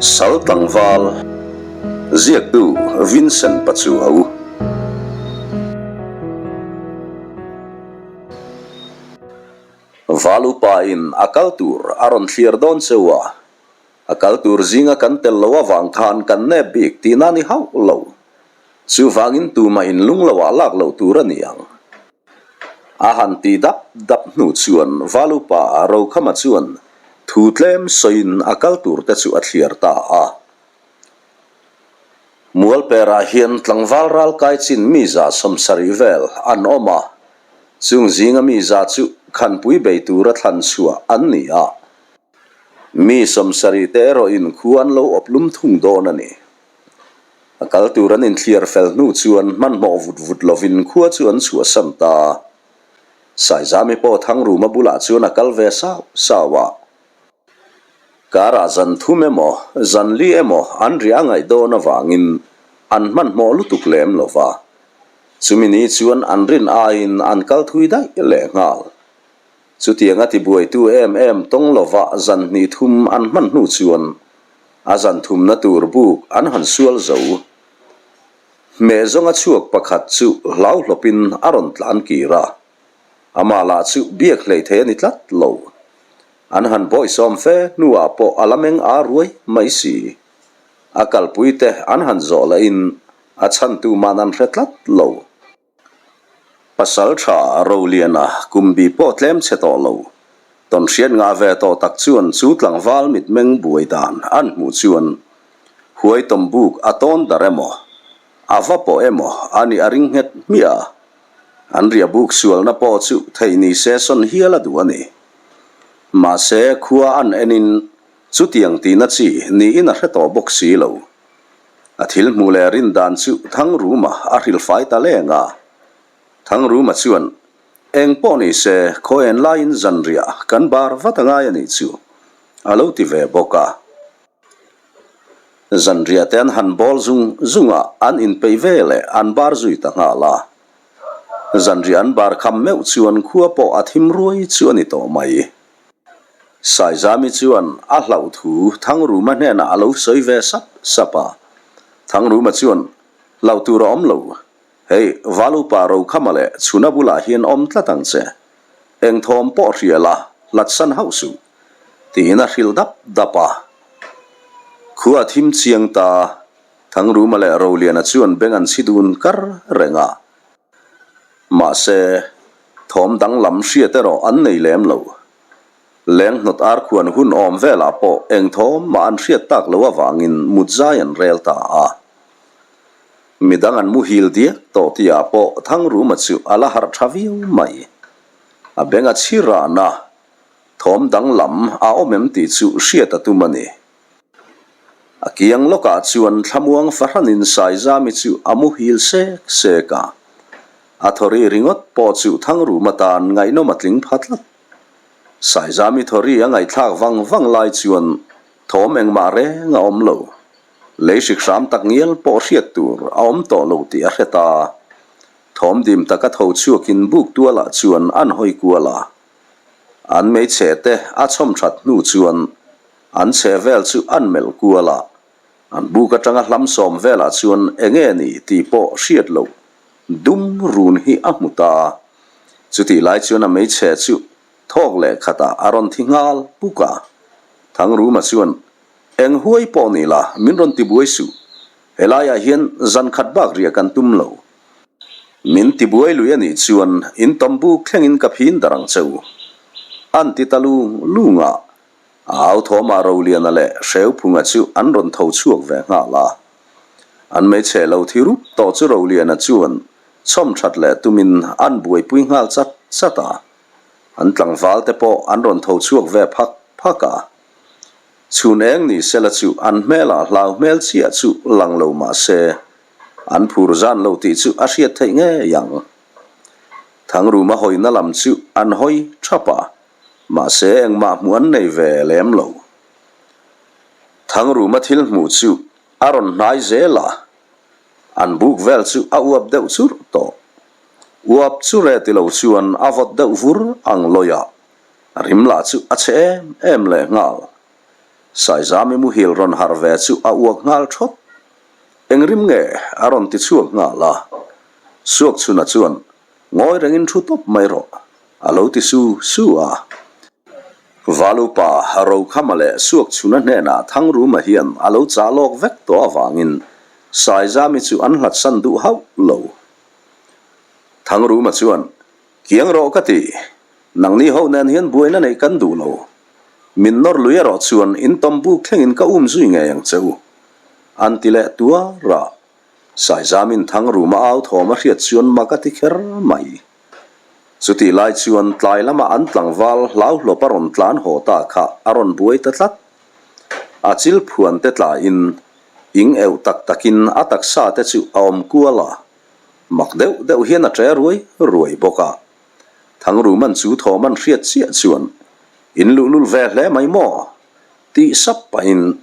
Sal tlangval, ziaktu Vincent Pachuau. Val upa in a kal tur a rawn thlir dawn cheu a, a kal tur zinga kan tel lo avang khan kan nep bik tihna ni hauh lo. Chuvangin tumah in lung loah lak loh tur a ni ang. A han ti dap dap hnu chuan Valupa Rokhama chuan thu tlem sawiin a kal tur te chu a thliar ta a. Mualperah hian tlangval ralkai chin mi 170 vel an awm a, chung zinga mi za chu khanpui bei tura thlan chhuah an ni a. Mi 70 te erawhin khu an lo awp lum thung dawn a ni. A kal tur an inthliar fel hnu chuan hmanhmawh vut vut lovin khua chu an chhuahsan ta. Saizami pawh Thangruma bulah chuan a kal ve sau sau a. Karah zan thum emaw, zan li emaw an riah a ngaih dawn avangin an hmanhmawh lutuk lem lo va. Chumi ni chuan an rin aiin an kal thui daih leh nghal. Chutiang a tibuaitu em em tawng lova zan hnih thum an hman hnu chuan A zan thumna tur buk an han sual zo. Hmeh zawnga chhuak pakhat chu hlauhlawpin a rawn tlan kir a. Amah lah chu biak hleih thei a ni tlat lo. An han bawihsawm fe hnuah pawh a la meng aa ruai mai si. A kalpuite an han zawh lahin a chhantu man an hre tlat lo. Pasal tha Roliana kum bi pawh tlem chhe tawh lo. Tawnhriat ngah ve tawh tak chuan chu tlangval mitmeng buai dan an hmuh chuan huai tawm buk a tawn dar emaw, a va pawh emaw a nih a ring nghet hmiah a. An ria buk sualna pawh chu theih ni se sawn hial a duh a ni. Mahse khua an enin chutiang tihna chi niin a hre tawh bawk si lo. A thil hmuh leh rin dan chu Thangruma a hrilhfai ta leng a. Thangruma chuan, Eng pawh ni se, khaw en laiin zanriah kan bar vat a ngai a nih chu, a lo ti ve bawk a. Zanriah te an han bawl zung zung a, an inpeih ve leh an bar zui ta nghal a. Zanriah an bar kham meuh chuan khua pawh a thim ruai chu a ni tawh mai. Saizami chuan a hlauh thu Thangruma hnenah a lo sawi ve sap sap a. Thangruma chuan, Hlauh tur a awm lo. Hei, Valupa Rokhama leh Chhuna bulah hian awm tlat ang che. Eng thawm pawh hria la, hlatsan hauh suh, tiin a hrilh dap dap a. Khua a thim chiang ta, Thangruma leh Roliana chuan beng an chhi dun kar reng a. Mahse, thawm danglam hriat erawh an nei lem lo. Leng hnawt ar khuan hun awm velah pawh eng thawm mah an hriat tak loh avangin mut zai an rel ta a. Midang an muhil diak tawh tihah pawh Thangruma chu a la harh tha viau mai. A beng a chhi ran a, thawm danglam a awm em tih chu hriat a tum a ni. A kiang lawkah chuan thlamuang fahranin Saizami chu a muhil sek sek a. A thawri ringawt pawh chu Thangruma tan ngaihnawm a tling pha tlat. Saizami thawri a ngaihthlak vang vang lai chuan thawm engmah reng a awm lo. Lei hrik hram tak ngial pawh hriat tur a awm tawh lo tih a hre ta. Thawm dim taka tho chhuakin buk tualah chuan an hawi kual a. An hmeichhe te a chhawm that hnu chuan an chhe vel chu an melh kual a, an buk atanga hlam sawm velah chuan enge ni tih pawh hriat loh dum run hi a hmu ta. Chutih lai chuan a hmeichhe chu thawk leh khatah a rawn thi nghal puk a. Thangruma chuan, Eng huai pawh ni la, min rawn tibuai suh. Helaiah hian zan khat bak riah kan tum lo. Min tibuai lui a nih chuan in tawm buk thlengin ka phin dar ang che u. An ti ta lung lung a, a au thawmah Roliana leh Hreuphunga chu an rawn tho chhuak ve nghal a. An hmeichhe lo thi rup tawh chu Roliana chuan chhawm that leh tumin an buaipui nghal chat chat a. An tlangval te pawh an rawn tho chhuak ve phak phak a. Chhun eng ni sela chu an hmelah hlau hmel chiah chu lang lo mah se, An phur zan lo tih chu a hriat theih ngei ang. Thangruma hawina lam chu an hawi thap a, mahse engmah hmuh an nei ve lem lo. Thangruma thil hmuh chu a rawn hnai zel a, an buk vel chu a uap deuh churh tawh. Uap chu re ti lo chuan a vawt deuh vur ang lawi a, rim lah chu a chhe em em leh nghal. Saizami muhil rawn harh ve chu a uak nghal thawt. Eng rim nge? a rawn ti chhuak nghal a. Suakchhuna chuan, Ngawi rengin thu tawp mai rawh, a lo ti su su a. Valupa Rokhama leh Suakchhuna hnenah Thangruma hian a lo chah lawk vek tawh avangin Saizami chu an hlatsan duh hauh lo. Thangruma chuan, Kiang rawh ka ti, nangni ho nen hian buaina neih kan duh lo. Min nawr lui erawh chuan in tawm buk thlengin ka um zui ngei ang che u, an ti leh tuar a. Saizamin Thangruma au thawm a hriat chuan mak a ti kher mai. Chutih lai chuan tlai lama an tlangval hlauhlawp a rawn tlan haw ta kha a rawn buai ta tlat. A chil phuan te tlaiin ing euh tak takin a taksa te chu a awm kual a, mak deuh deuh hian a ṭe ruai ruai bawk a. Thangruman chu thawm an hriat chiah chuan, In luhlul ve hle mai maw? tih sap pahin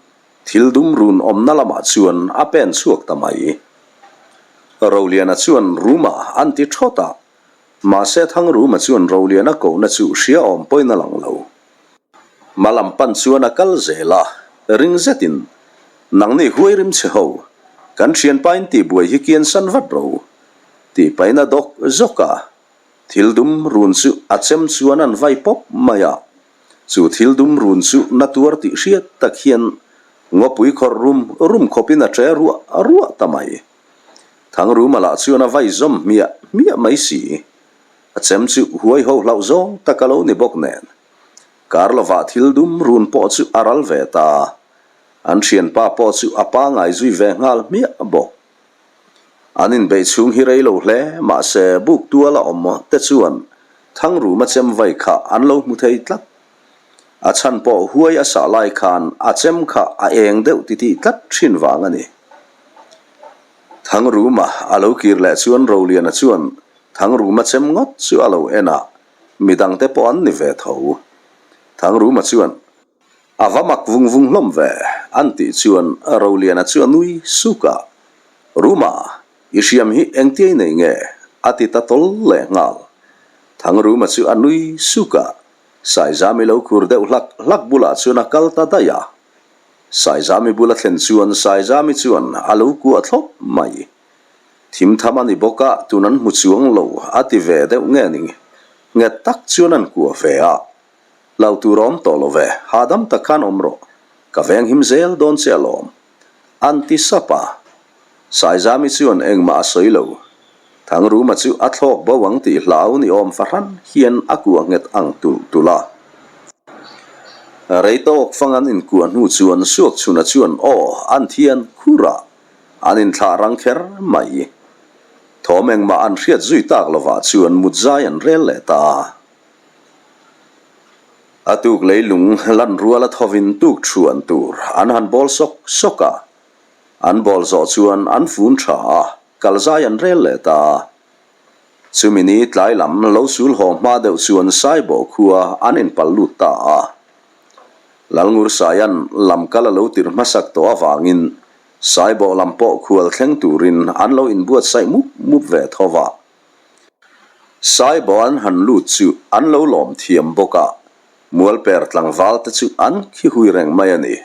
Thil dum run awmna lamah chuan a pen chhuak ta mai. Roliana chuan Ruma an ti thawt a, mahse Thangruma chuan Roliana kohna chu hria awm pawhin a lang lo. Hma lam pan chuan a kal zel a, ring zetin, Nangni huai rim che ho, kan thianpa in tihbuai hi kian san vat ro, tih pahin a dawk zawk a. Thil dum run chu a chem chuan an vai pawp mai a, Chu thil dum run chu na tuar tih hriat tak hian ngawpui khawrh rum rum khawpin a ṭe ruah ruah ta mai. Thangruma lah chuan a vai zawm hmiah hmiah mai si. A chem chu huai ho hlauh zawng tak a lo ni bawk nen. Kar lovah thil dum run pawh chu a ral ve ta. An thianpa pawh chu a pangai zui ve nghal hmiah bawk. An inbeih chhung hi rei lo hle, mahse buk tual a awm te chuan Thangruma chem vai kha an lo hmu thei tlat. A chhan pawh huai a sah lai khan a chem kha a eng deuh titih tlat thin vang a ni. Thangruma a lo kir leh chuan Roliana chuan Thangruma chem ngawt chu a lo en a, midangte pawh an ni ve tho. Thangruma chuan. A va mak vung vung hlawm ve, an tih chuan Roliana chu a nui suk a. Ruma, i hriam hi engtiai nei nge? a ti ta tawl leh nghal. Thangruma chu a nui suk a, Saizami lo khur deuh hlak hlak bulah chuan a kal ta daih a. Saizami bula thlen chuan Saizami chuan a lo kuah thlawp mai. Thim tham a ni bawk a, tun an hmu chuang lo a ti ve deuh nge ni? Nghet tak chuan an kuah ve a. Lau tur a awm tawh lo ve, hahdam tak khan awm rawh, ka veng him zel dawn che alawm. An ti sap a. Saizami chuan engmah a sawi lo. Thangruma chu a thlawk bo ang tih hlau ni awm fahran hian a kuah nghet ang tulh tulh a. Rei tawk fang an inkuah hnu chuan Suakchhuna chuan aw an thian khur a, an inthlah rang kher mai. Thawm engmah an hriat zui tak lovah chuan mutzai an rel leh ta a. A tuk leilung lan ruala thovin tuk chhuan tur an han bawl sawk sawk a, an bawl zawh chuan an fun tha a, kal zai an rel leh ta a. Chumi ni tlai lam lo sul haw hma deuh chuan Saibawh khua an inpal lut ta a. Lalngursaia'n lam kal a lo tirh hmasak tawh avangin Saibawh lam pawh khual thleng turin an lo inbuatsaih mup mup ve tho va. Saibaw an han lut chu an lo lawm thiam bawk a, Mualper tlangval te chu an khi hui reng mai a ni.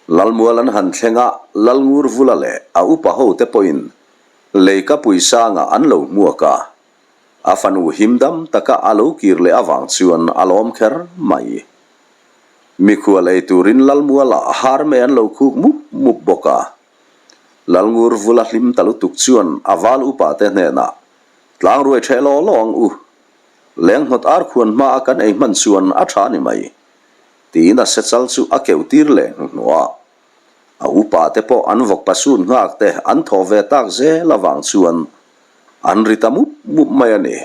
Lalmual an han thleng a, Lalngur Vula leh a upa ho te pawhin Leikapui sangah an lo hmuak a, a fanu him dam taka a lo kir leh avang chuan a lawm kher mai. Mikhual ei turin Lalmualah harme an lo khuk mup mup bawk a, Lalngur vula hlim ta lutuk chuan a val upa te hnenah, Tlang ruai ṭheh law law ang u. Lenghnawt ar khuan hma a kan ei hman chuan a ṭha ni mai, tiin a sechal chu a keuh tir leh hnuhnawh a. A upa te pawh an vawk pasun nghak te an thawh ve tak zel avang chuan an ri ta mup mup mai a ni.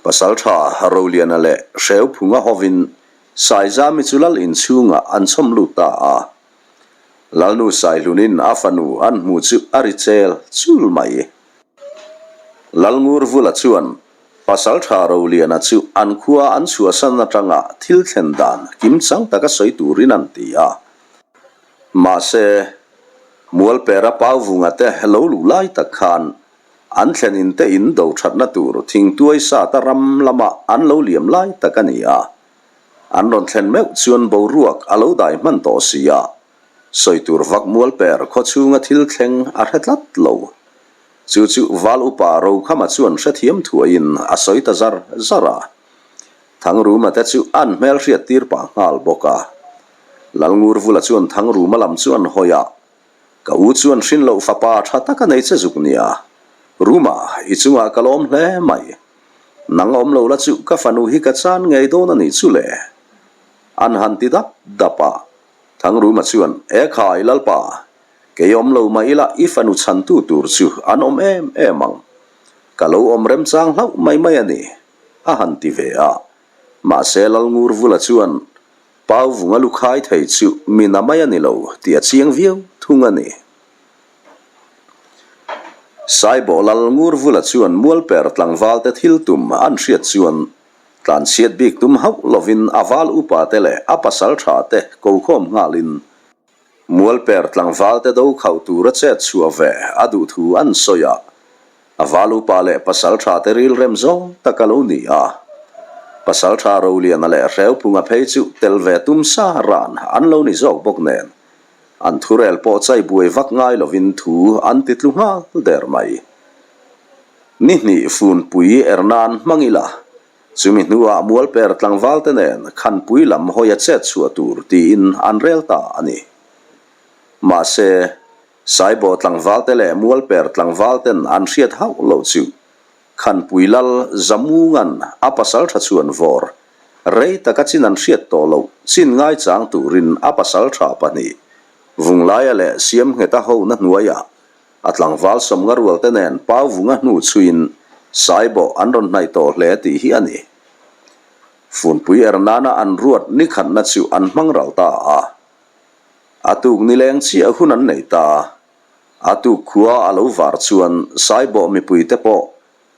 Pasalṭha Roliana leh Hreuphunga hovin Saizami chu lal inchhungah an chhawm lut ta a. Lalnu Saihlunin a fanu an hmuh chu a ri chel chul mai. Lalngur Vula chuan Pasaltha Roliana chu an khua an chhuahsan atanga thil thlen dan kimchang taka sawi turin an ti a. Mahse, Mualpera Pauvunga te lo luh lai tak khan an thlen in te in do thatna tur thingtuai sata ram lama an lo liam lai tak a ni a. An rawn thlen meuh chuan boruak a lo dai hman tawh si a, sawi tur vak mual per khaw chhunga thil thleng a hre tlat lo. Chu chu Val Upa Rokhama chuan hrethiam thuaiin a sawi ta zar zar a. Thangruma te chu an hmel hriat tir pah nghal bawk a. Lalngurvula chuan Thangruma lam chu an hawi a, Ka u chuan hrin loh fapa tha tak a nei che zuk nia. Ruma, i chungah ka lawm hle mai. Nang awm lo la chu ka fanu hi ka chan ngei dawn a nih chu le. An han ti dap dap a. Thangruma chuan, E khai Lalpa, kei awm lo mah ila i fanu chhantu tur chu an awm em em ang. Ka lo awm remchang hlauh mai mai a ni, a han ti ve a. Mahse Lalngurvula chuan, Pau vunga lu khai thei chu mi na mai a ni lo tih a chiang viau thung a ni. Saibawh lal Ngurvula chuan Mualper tlangval te thil tum an hriat chuan tlanchhiat bik tum hauh lovin a val upa te leh a pasal tha te ko khawm nghalin Mualper tlangval te do khauh tura chet chhuah ve a duh thu an sawi a, a val upa leh pasaltha te rilrem zawng tak a lo ni a. Pasaltha Roliana leh Hreuphunga phei chu tel ve tum sa ran an lo ni zawk bawk nen, an thurel pawh chai buai vak ngai lovin thu an ti tlu nghal der mai. Ni hnih funpui er nan hmang ila, Chumi hnuah Mualper tlangvalte nen Khanpui lam hawi a chet chhuah tur tiin an rel ta a ni. Mahse, Saibawh tlangvalte leh Mualper tlangvalten an hriat hauh loh chu Khanpui lal Zamungan a pasaltha chuan vawr rei taka chin an hriat tawh loh chin ngaichang turin a pasaltha pahnih Vunglaia leh Siamngheta hona hnuaiah A tlangval sawmnga rualte nen Pau vunga hnu chhuiin Saibawh an rawn hnaih tawh hle tih hi a ni. Funpui er nana an ruat ni khatna chu an hmang ral ta a. A tuk nileng chiah hun an nei ta. A tuk khua a lo var chuan Saibawh mipuite pawh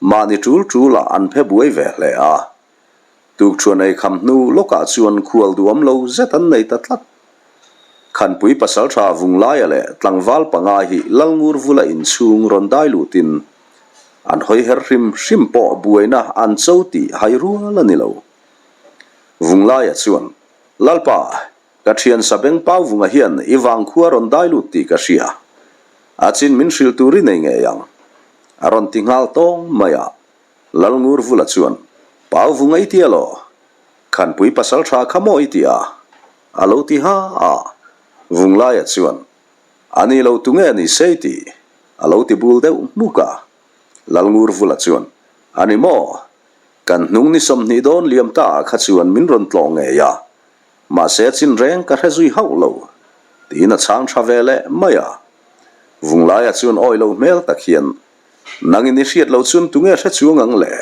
mahni tul tulah an phe buai ve hle a. Tukṭhuan ei kham hnu lawkah chuan khual duam lo zet an nei ta tlat. Khanpui pasalṭha Vunglaia leh tlangval panga hi Lalngurvula inchhung rawn dai lutin an hawi her hrim hrim pawh buaina an cho tih hai rual a ni lo. Vunglaia chuan, Lalpa, ka ṭhian Sabeng Pauvunga hian i vangkhua rawn dai lut tih ka hria. A chin min hrilh tur i nei ngei ang. A rawn ti nghal tawng mai a. Lalngurvula chuan, Pau vu ngei tia law? Khanpui pasal tha kha maw i ti a? A lo ti ha a. Vunglaia chuan, A ni lo tu nge ni sei ti? A lo ti bul deuh hmuk a. Lalngurvula chuan, A ni maw? Kan hnung ni 20 dawn liam ta ah kha chuan min rawn tlawh ngei a. Mahse chin reng ka hre zui hauh lo. Tiin a chhang tha ve leh mai a. Vunglaia chuan awi lo hmel tak hian, Nangin i hriat loh chuan tunge hre chuang ang le?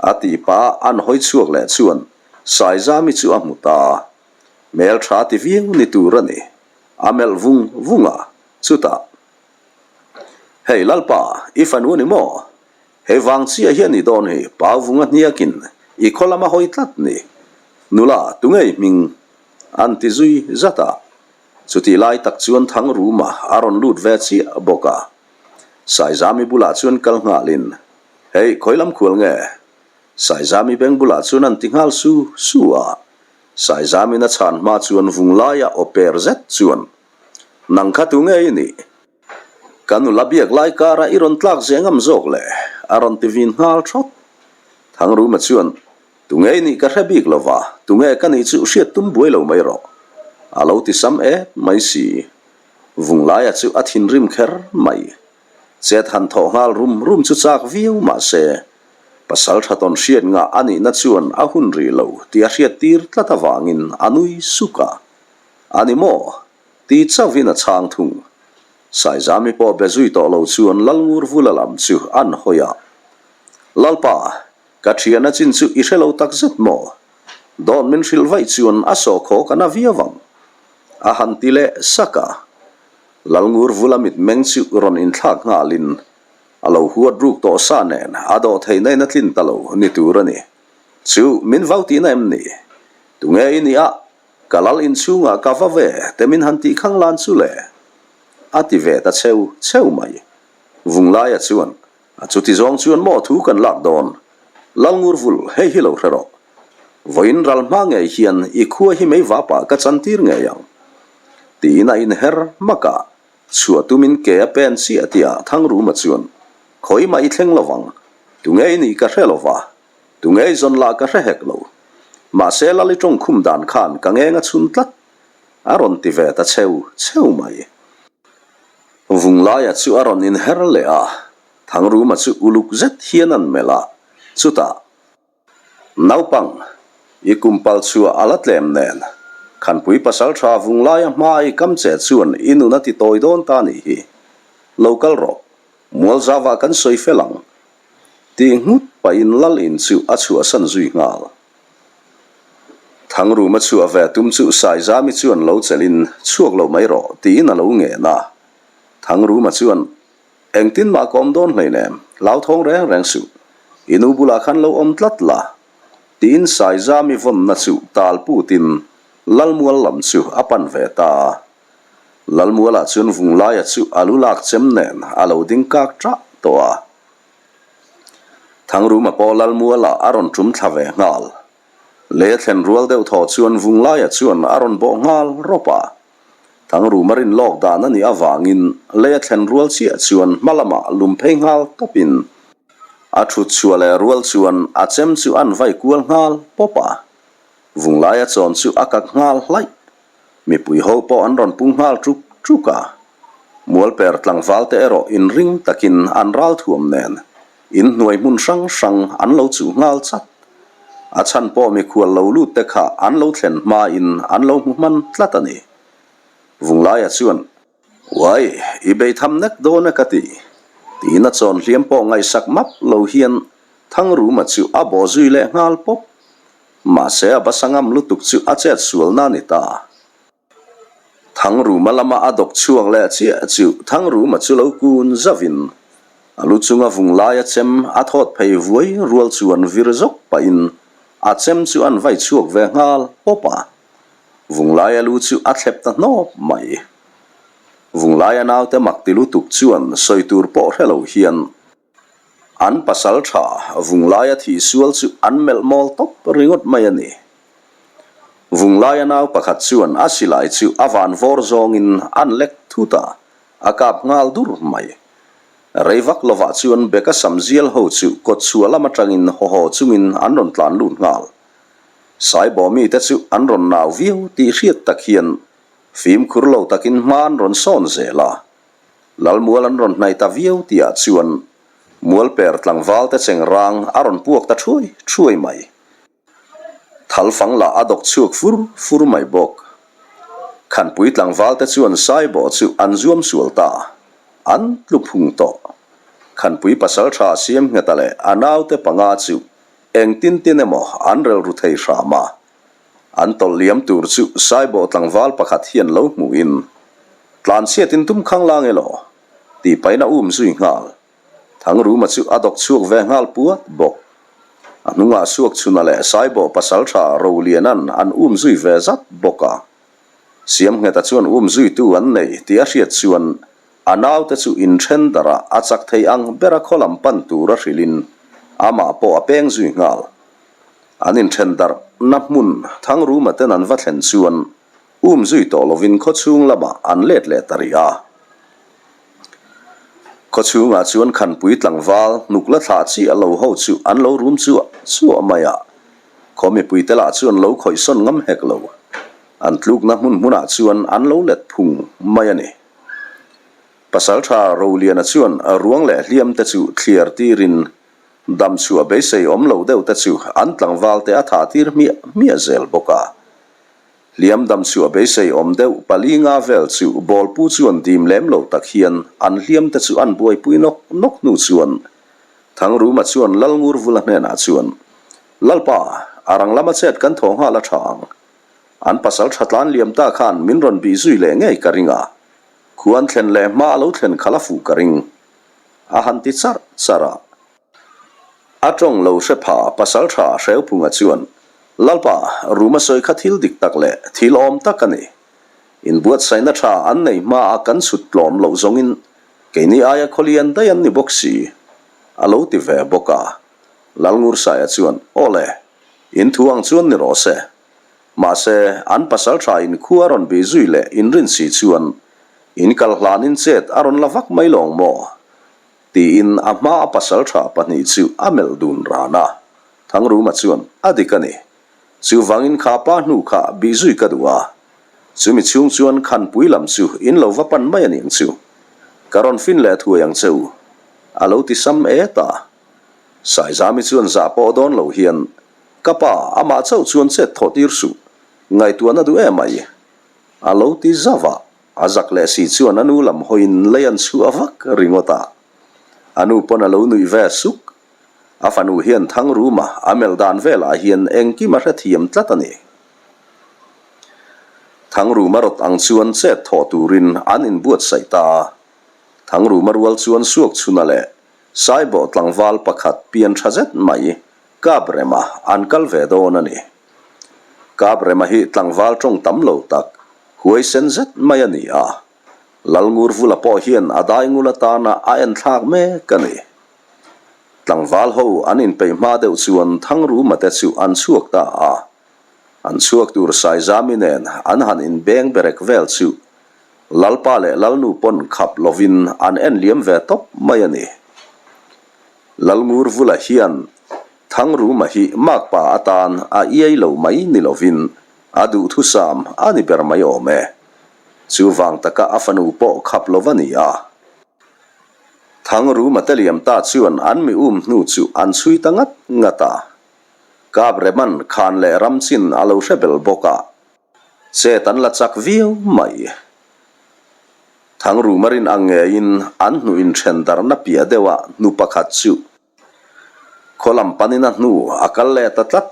A ti pah a an hawi chhuak leh chuan Saizami chu a hmu ta. Hmel tha ti viau ni tur a ni. A melh vung vung a, chutah, Hei Lalpa, i fanu a ni maw? Hei vang chiah hian i dawn hi pau vunga hniakin i khaw lam a hawi tlat ni. Nula, tunge i hming? An ti zui zat a. Chutih lai tak chuan Thangruma a rawn lut ve chiah bawk a. Saizami bulah chuan kal nghalin, Hei, khawi lam khual nge? Saizami beng bulah chuan an ti nghal su su a. Saizamin a chhan hma chuan vung laia aw per zet chuan, Nang kha tu nge i nih? Ka nula biak lai kara i rawn tlak zeh ngam zawk le? a rawn ti vin nghal thawt. Thangruma chuan, Tu nge i nih ka hre bik lo va, tu nge ka nih chu hriat tum buai lo mai rawh. A lo ti sam et mai si. Vunglaia chu a thinrim kher mai. Chet han thawh nghal rum rum chu chak viau mah se, pasal tha tawn hriat ngah a nihna chuan a hun rih lo tih a hriat tir tlat avangin a nui suk a. A ni maw? Ti chauhin a chhang thung. Saizami pawh be zui tawh lo chuan Lalngurvula lam chu an hawi a. Lalpa, ka thiana chin chu i hre lo tak zet maw? Dawn min hrilh vaih chuan a sawhkhawk a na viau ang. A han ti leh sak a. Lalngurvula mitmeng chu rawn inthlak nghalin a lo huat ruk tawh sa nen a dawh theihna in a tlin ta lo ni tur a ni. Chu min vau tihna em ni? Tunge i nih a? Ka lal inchhungah ka va ve te min han tih khang lan chu le? A ti ve ta cheu cheu mai. Vunglaia chuan A chuti zawng chuan maw thu kan lak dawn? Lalngurvul, hei hi lo hre rawh. Vawiin ral hma ngei hian i khua hi mei vapah ka chantir ngei ang. Tiin a inher hmak a, chhuah tumin ke a pen chiah tihah Thangruma chuan, Khawimah i thleng lovang, tunge i nih ka hre lova, tunge i zawn lah ka hre hek lo. Mahse Lali tawngkhum dan khan ka ngeng a chhun tlat, a rawn ti ve ta cheu cheu mai. Vunglaia chu a rawn inher leh a, Thangruma chu uluk zet hian an melh a, chutah, Naupang, i kum pal chhuah a la tlem nen, Khanpui pasal tha Vunglaia hma i kam che chuan i nun a ti tawi dawn ta nih hi. Lo kal rawh, Mualzavah kan sawi fel ang. Tih nghut pahin Lal in chu a chhuahsan zui nghal. Thangruma chhuah ve tum chu Saizami chuan lo chelhin chhuak lo mai rawh tiin a lo ngen a. Thangruma chuan Engtin mah ka awm dawn hleinem, hlauthawng reng reng suh. I nu bulah khan lo awm tlat la. Tiin Saizami vawnna chu tal putin Lalmual lam chu a pan ve ta a. Lalmualah chuan Vunglaia chu a lu lak chem nen a lo ding kak ṭah tawh a. Thangruma pawh Lalmualah a rawn ṭum thla ve nghal. Lei a thlen rual deuh thaw chuan Vunglaia chuan a rawn bawh nghal rawp a. Thangruma rin lawk dan a nih avangin lei a thlen rual chiah chuan hma lamah lum phei nghal tawpin a thut chhuah leh rual chuan a chem chu an vai kual nghal pawp a. Vunglaia chawn chu a kak nghal hlaih. Mipui ho pawh an rawn pung nghal ṭuk ṭuk a. Mualper tlangval te erawh inring takin an ral thuam nen inhnuai hmun hrang hrang an lo chuh nghal chat. A chhan pawh mikhual lo lut te kha an lo thlen hmain an lo hmu hman tlat a ni. Vunglaia chuan, Uai, i bei tham nek dawn e ka ti, tiin a chawn hliam pawh ngaihsak map lo hian Thangruma chu a bawh zui leh nghal pawp. Mahse a basa ngam lutuk chu a chet sualna a ni ta. Thangruma lama a dawk chhuak leh chiah chu Thangruma chu lo kun zauhin a lu chunga vung laia chem a thawt phei vuai rual chuan vir zawk pahin a chem chu an vai chhuak ve nghal pawp a. Vung laia lu chu a thlep ta hnawp mai. Vung laia naute mak ti lutuk chuan sawi tur pawh hre lo hian An pasal tha Vunglaia thih sual chu an melh mawl tawp ringawt mai a ni. Vunglaia nau pakhat chuan a silai chu a van vawr zawngin an lek thut a, a kap nghal dur mai. Rei vak lovah chuan Beka sam zial ho chu kawtchhuah lam atangin haw haw chungin an rawn tlan lut nghal. Saibawh mite chu an rawn nau viau tih hriat tak hian fimkhur lo takin hma an rawn sawn zel a. Lalmual an rawn hnaih ta viau tihah chuan Mualper tlangvalte cheng rang a rawn puak ta thuai thuai mai. Thalfang lah a dawk chhuak fur fur mai bawk. Khanpui tlangvalte chuan Saibawh chu an zuam sual ta, an tlu phung tawh. Khanpui pasaltha Siamngheta leh a naute panga chu engtin tin emaw an relru thei hram a, An tawlh liam tur chu Saibawh tlangval pakhat hian lo hmuhin, Tlanchhiatin tum khang lang elaw? tih pahin a um zui nghal. Thangruma chu a dawk chhuak ve nghal puat bawk. A hnungah Suakchhuna leh Saibawh pasaltha Rolianan an um zui ve zat bawk a. Siamngheta chuan um zuitu an nei tih a hriat chuan a naute chu inthen darah a chak thei ang bera khaw lam pan tura hrilhin amah pawh a peng zui nghal. An inthen darh na hmun Thangruma ten an va thlen chuan um zui tawh lovin khawchhung lamah an let leh ta rih a. Khawchhungah chuan Khanpui tlangval hnuk la thlah chiah lo ho chu an lo rum chuah chuah mai a, khaw mipuite lah chuan lo khawihsawn ngam hek lo. An tlukna hmun hmunah chuan an lo let phung mai a ni. Pasaltha Roliana chuan ruang leh hliam te chu thliar tirin Dam chhuah beisei awm lo deuh te chu an tlangval te a thah tir hmiah hmiah zel bawk a. Hliam dam chhuah beisei awm deuh pali nga vel chu bawlpu chuan dim lem lo tak hian an hliam te chu an buaipui nawk nawk hnu chuan Thangruma chuan Lalngurvula hnenah chuan, Lalpa, a rang lama chet kan thaw nghal a tha ang. An pasal tha tlan liam ta khan min rawn bih zui leh ngei ka ring a. Khuan thlen leh hma a lo thlen khalh a fuh ka ring. A han ti charh charh a. A tawng lo hre pha Pasaltha Hreuphunga chuan, Lalpa, Ruma sawi kha thil dik tak leh thil awm tak a ni. Inbuatsaihna tha an nei hmaa kan chhut tlawm loh zawngin keini aia khawlian daih an ni bawk si, a lo ti ve bawk a. Lalngursaia chuan, Aw le! In thu ang chuan ni rawh se. Mahse, an pasaltha in khu a rawn bih zui leh inrin si chuan in kal hlanin chet a rawn la vak mai lawng maw? Tiin a hma a pasaltha pahnih chu a melh dun ran a. Thangruma chuan, A dik a ni. Chuvangin kha pa hnu kha bih zui ka duh a. Chumi chhung chuan khanpui lam chu in lo va pan mai a niang chu. Ka rawn fin leh thuai ang che u. A lo ti sam et a. Saizami chuan zah pawh dawn lo hian, Ka pa, amah chauh chuan chet thawh tir suh. Ngaihtuahna duh em mai. A lo ti zauh a. A zak leh si chuan a nu lam hawiin lei an chhuah vak ringawt a. A nu pawn a lo nuih ve suk. A fanu hian Thangruma a melh dan velah hian engkim a hrethiam tlat a ni. Thangruma rawt ang chuan chet thawh turin an inbuatsaih ta a. Thangruma rual chuan Suakchhuna leh Saibawh tlangval pakhat pian tha zet mai Kaprema an kal ve dawn a ni. Kaprema hi tlangval tawng tam lo tak, huaisen zet mai a ni a. Lalngurvula pawh hian a daingul atana a enthlak mek a ni. Tlangval ho an inpeih hma deuh chuan Thangruma te chu an chhuak ta a. An chhuak tur Saizami nen an han inbeng berek vel chu Lalpa leh Lalnu pawn khap lovin an en liam ve tawp mai a ni. Lalngurvula hian Thangruma hi makpa atan a iai lo mai ni lovin a duhthusam a ni ber mai awm e. Chuvang taka a fanu pawh khap lo va ni a. Thangruma te liam ta chuan an mi um hnu chu an chhui ta ngat ngat a. Kapreman khan leh ramchin a lo hre bel bawk a. Chet an la chak viau mai. Thangruma rin ang ngeiin an hnu inthen darhna piah deuha hnu pakhat chu khaw lam panin a hnu a kal leh ta tlat.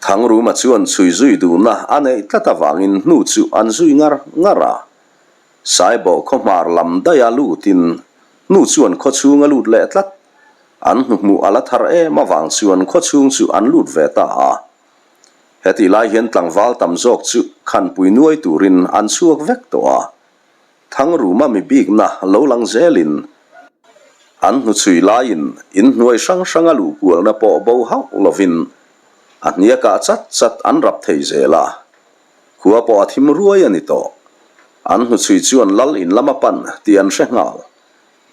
Thangruma chuan chhui zui duhna a neih tlat avangin hnu chu an zui ngar ngar a. Saibawh khaw hmar lam daiha lutin hnu chuan khaw chhung a lut leh tlat. An hnuhmuh a la thar em avang chuan khaw chhung chu an lut ve ta a. Hetih lai hian tlangval tam zawk chu khanpui nuai turin an chhuak vek tawh a, Thangruma mi bikna lo lang zelin an hnuchhui laiin inhnuai hrang hranga luh kualna pawh bo hauh lovin a hniakah chat chat an rap thei zel a, khua pawh a thim ruai a ni tawh. An hnuchhui chuan lal in lam a pan tih an hre nghal.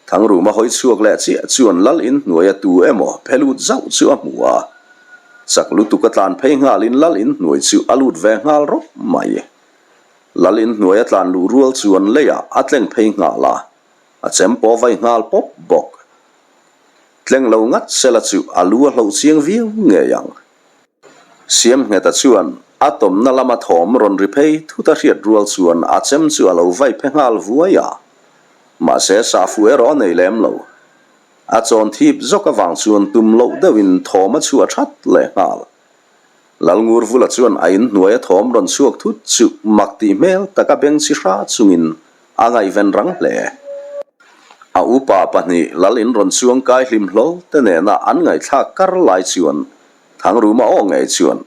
Thangruma hawi chhuak leh chiah chuan lal in hnuaia tu emaw phe lut zauh chu a hmu a. Chak lutuk a tlan phei nghalin lal in hnuai chu a lut ve nghal rawp mai. Lal in hnuai a tlan luh rual chuan leiah a tleng phei nghal a, a chem pawh vai nghal pawp bawk. Tleng lo ngat sela chu a lu a hloh chiang viau ngei ang. Siamngheta chuan a tawmna lama thawm rawn ri phei thut a hriat rual chuan a chem chu a lo vai phe nghal vuai a. Mahse sahfu erawh a nei lem lo. A chawn thip zawk avang chuan tum loh deuhin thawm a chhuah that leh nghal. Lalngurvula chuan a inhnuai a thawm rawn chhuak thut chu mak tih hmel taka beng chi hra chungin a ngaihven rang hle. A upa pahnih lal in rawn chuang kai hlim hlawl te nena an ngaihthlak kar lai chuan Thangruma aw ngei chuan,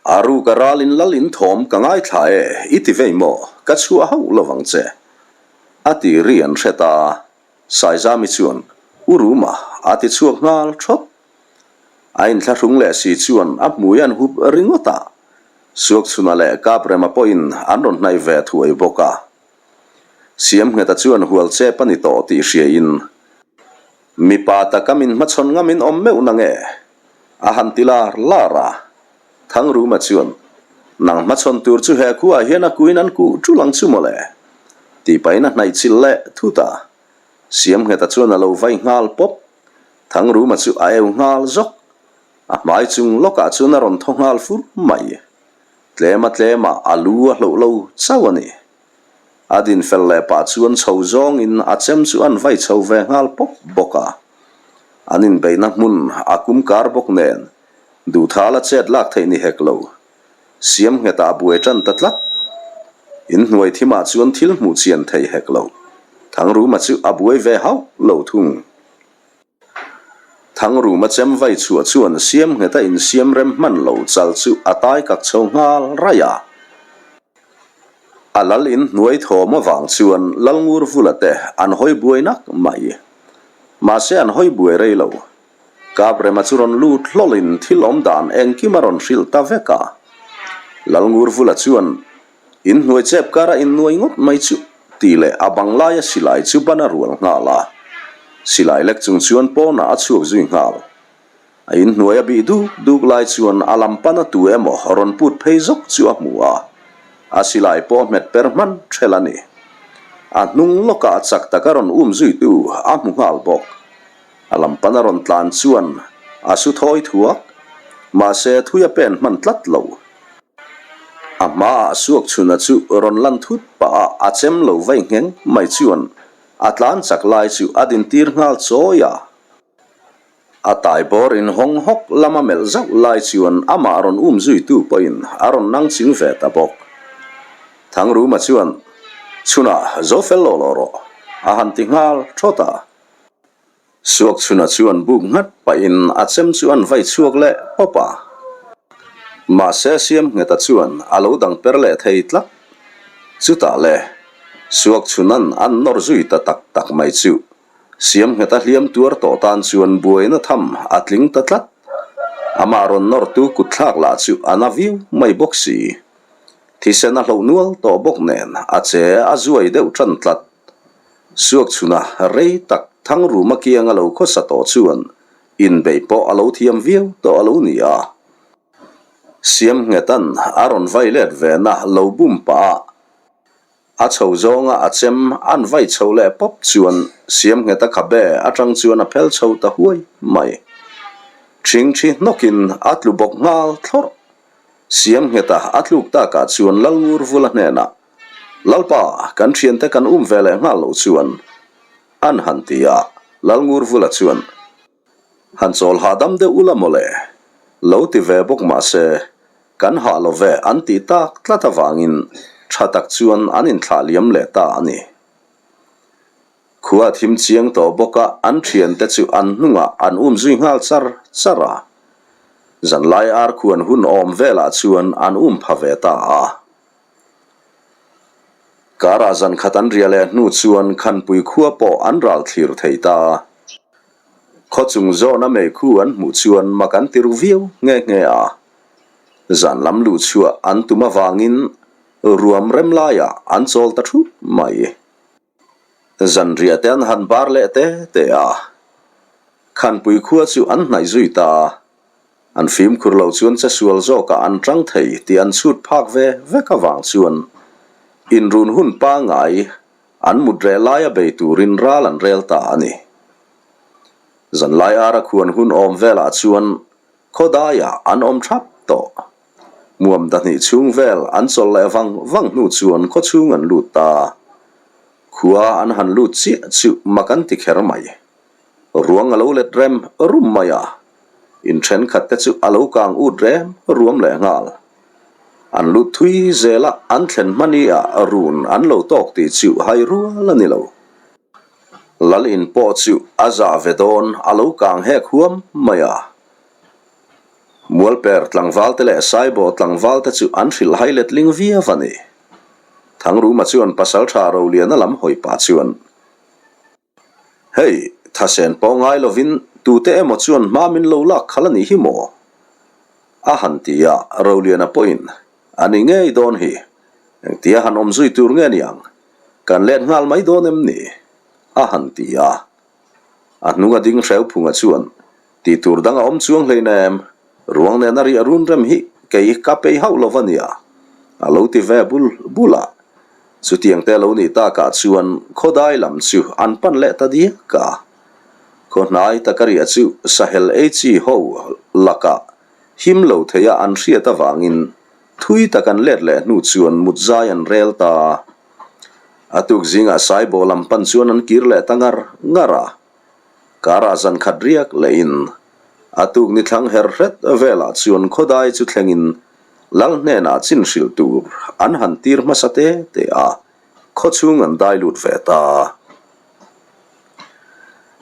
A ruk a ral in lal in thawm ka ngaithla e, i ti vei maw? Ka chhuah hauh lo vang che. A ti ri an hre ta. Saizami chuan, U Ruma, a ti chhuak nghal thawt. A inthlahrung leh si chuan a hmui an hup ringawt a. Suakchhuna leh Kaprema pawhin an rawn hnaih ve thuai bawk a. Siamngheta chuan hual chep a ni tawh tih hriain, Mipa taka min hmachhawn ngamin awm meuh na nge? a han ti lar lar a. Thangruma chuan, Nang hmachhawn tur chu he khuaah hian a kuin an kuh tul ang chu mawle, tih pahin a hnaih chilh leh thut a. Siamngheta chuan a lo vai nghal pawp. Thangruma chu a eu nghal zawk. A hmai chung lawkah chuan a rawn thaw nghal fur mai. Tlema tlemah a lu a hloh lo chauh a ni. A din fel leh pah chuan chho zawngin a chem chu an vai chho ve nghal pawp bawk a. An inbeihna hmun a kum kar bawk nen duhthala chet lak theih ni hek lo. Siam nghetah a buai tan ta tlat. Inhnuai thimah chuan thil hmuh chian thei hek lo. Thangruma chu a buai ve hauh lo thung. Thangruma chem vai chhuah chuan siam ngheta insiam rem hman lo chal chu a tai kak chho nghal raih a. A lal in hnuai thawm avang chuan Lalngurvula te an hawi buai nak mai. Mahse an hawi buai rei lo. Kaprema chu rawn lut hlawlin thil awm dan engkim a rawn hrilh ta vek a. Lalngurvula chuan, Inhnuai chep kara innuai ngawt mai chu, tih leh a bang laia silai chu ban a rual nghal a. Silai lek chung chuan pawnah a chhuak zui nghal. A inhnuai a bih duk duk lai chuan a lam pana tu emaw rawn put phei zawk chu a hmu a, a silai pawh a hmet per hman ṭhelh a ni. A hnung lawkah chak taka rawn um zuitu a hmu nghal bawk. A lam pana rawn tlan chuan a su thawi thuak, mahse thui a pen hman tlat lo. A hmaah suak chhuna chu rawn lan thut pah a, a chem lo vai ngheng mai chuan a tlan chak lai chu a dintir nghal chawi a. A tai bawr in hawng hawk lama melh zauh lai chuan amah rawn um zuitu pawhin a rawn nang ching ve ta bawk. Thangruma chuan, Chhunah zo fel lo lo rawh, a han ti nghal thawt a. Suak chhuna chuan buk nghat pahin a chem chu an vai chhuak leh pawp a. Mahse Siamngheta chuan a lo dang per leh thei tlat. Chutah le, Suak chhunan an nawr zui ta tak tak mai chu. Siam ngheta hliam tuar tawh tan chuan buaina tham a tling ta tlat. Amah rawn nawrtu kutthlak lah chu a na viau mai bawk si. Thisen a hloh nual tawh bawk nen a che a zuai deuh tan tlat. Suak chhuna rei tak Thangruma kiang a lo khawsa tawh chuan inbeih pawh a lo thiam viau tawh a lo ni a. Siam nghetan a rawn vai let ve na lo bum pah a. A chho zawnga a chem an vai chho leh pawp chuan Siamngheta khabe atang chuan a phel chho ta huai mai. Thingthi hnawkin a tlu bawk nghal thlawrh. Siamngheta a tluk takah chuan Lalngurvula hnenah, Lalpa, kan thiante kan um ve leh nghal loh chuan an han ti a, Lalngurvula chuan, Han chawl hahdam deuh ula mawle, lo ti ve bawk mah se, kan hah lo ve an tih tak tlat avangin tha tak chuan an inthlah liam leh ta a ni. Khua thim chiang tawh bawk a, an thiante chu an hnungah an um zui nghal char char a. Zanlai arkhuan hun awm velah chuan an um pha ve ta a. Karah zan khat an ria leh hnu chuan Khanpui khua pawh an ral thlir thei ta. Khaw chung zawna meikhu an hmuh chuan mak an ti ru viau nghe nghe a. Zan lam luh chhuah an tum avangin ruam rem laiah an chawl ta thup mai. Zanriah te an han bar leh te te a. Khanpui khua chu an hnaih zui ta a. An fimkhur lo chuan che sual zawkah an tang thei tih an chhut phak ve vek avang chuan inrun hun pangngai an mut reh laia bei turin ral an rel ta a ni. Zanlai ara khuan hun awm velah chuan khawdaiah an awm thap tawh. Muam dahnih chhung vel an chawlh leh vang vang hnu chuan khawchhung an lut ta. Khua an han lut chiah chu mak an ti kher mai. Ruang a lo let rem rum mai a, in thenkhat te chu a lo kang ut rem ruam leh nghal. An lut thui zel a, an thlen hmani ah run an lo tawk tih chu hai rual a ni lo. Lal in pawh chu a zah ve dawn a lo kang hek huam mai a. Mualper tlangval te leh Saibawh tlangval te chu an hrilh hai letling viau a ni. Thangruma chuan Pasaltha Roliana lam hawi pah chuan. Hei, thasen pawh ngai lovin tute emaw chuan hma min lo lak khalh a nih hi maw? A han ti a, Roliana pawhin, A ni ngei dawn hi, engtia han awm zui tur nge niang? Kan let nghal mai dawn em ni? A han ti a. A hnung a ding Hreuphunga chuan, Tih tur dang a awm chuang hleinem, ruang nen a riah run rem hi kei ka pei hauh lo va nia, a lo ti ve bul bul a. Chutiang te lo nih takah chuan khawdai lam chu an pan leh ta diak a. Khaw hnai taka riah chu Sahel ei chi ho lakah him lo theia an hriat avangin thui tak an let leh hnu chuan mut zai an rel ta. A tuk zingah Saibawh lam pan chuan an kir leh ta ngar ngar a. Karah zan khat riak lehin a tuk ni thlang her hret velah chuan khawdai chu thlengin Lal hnenah chin hrilh tur an han tir hmasa te te a, khawchhung an dai lut ve ta.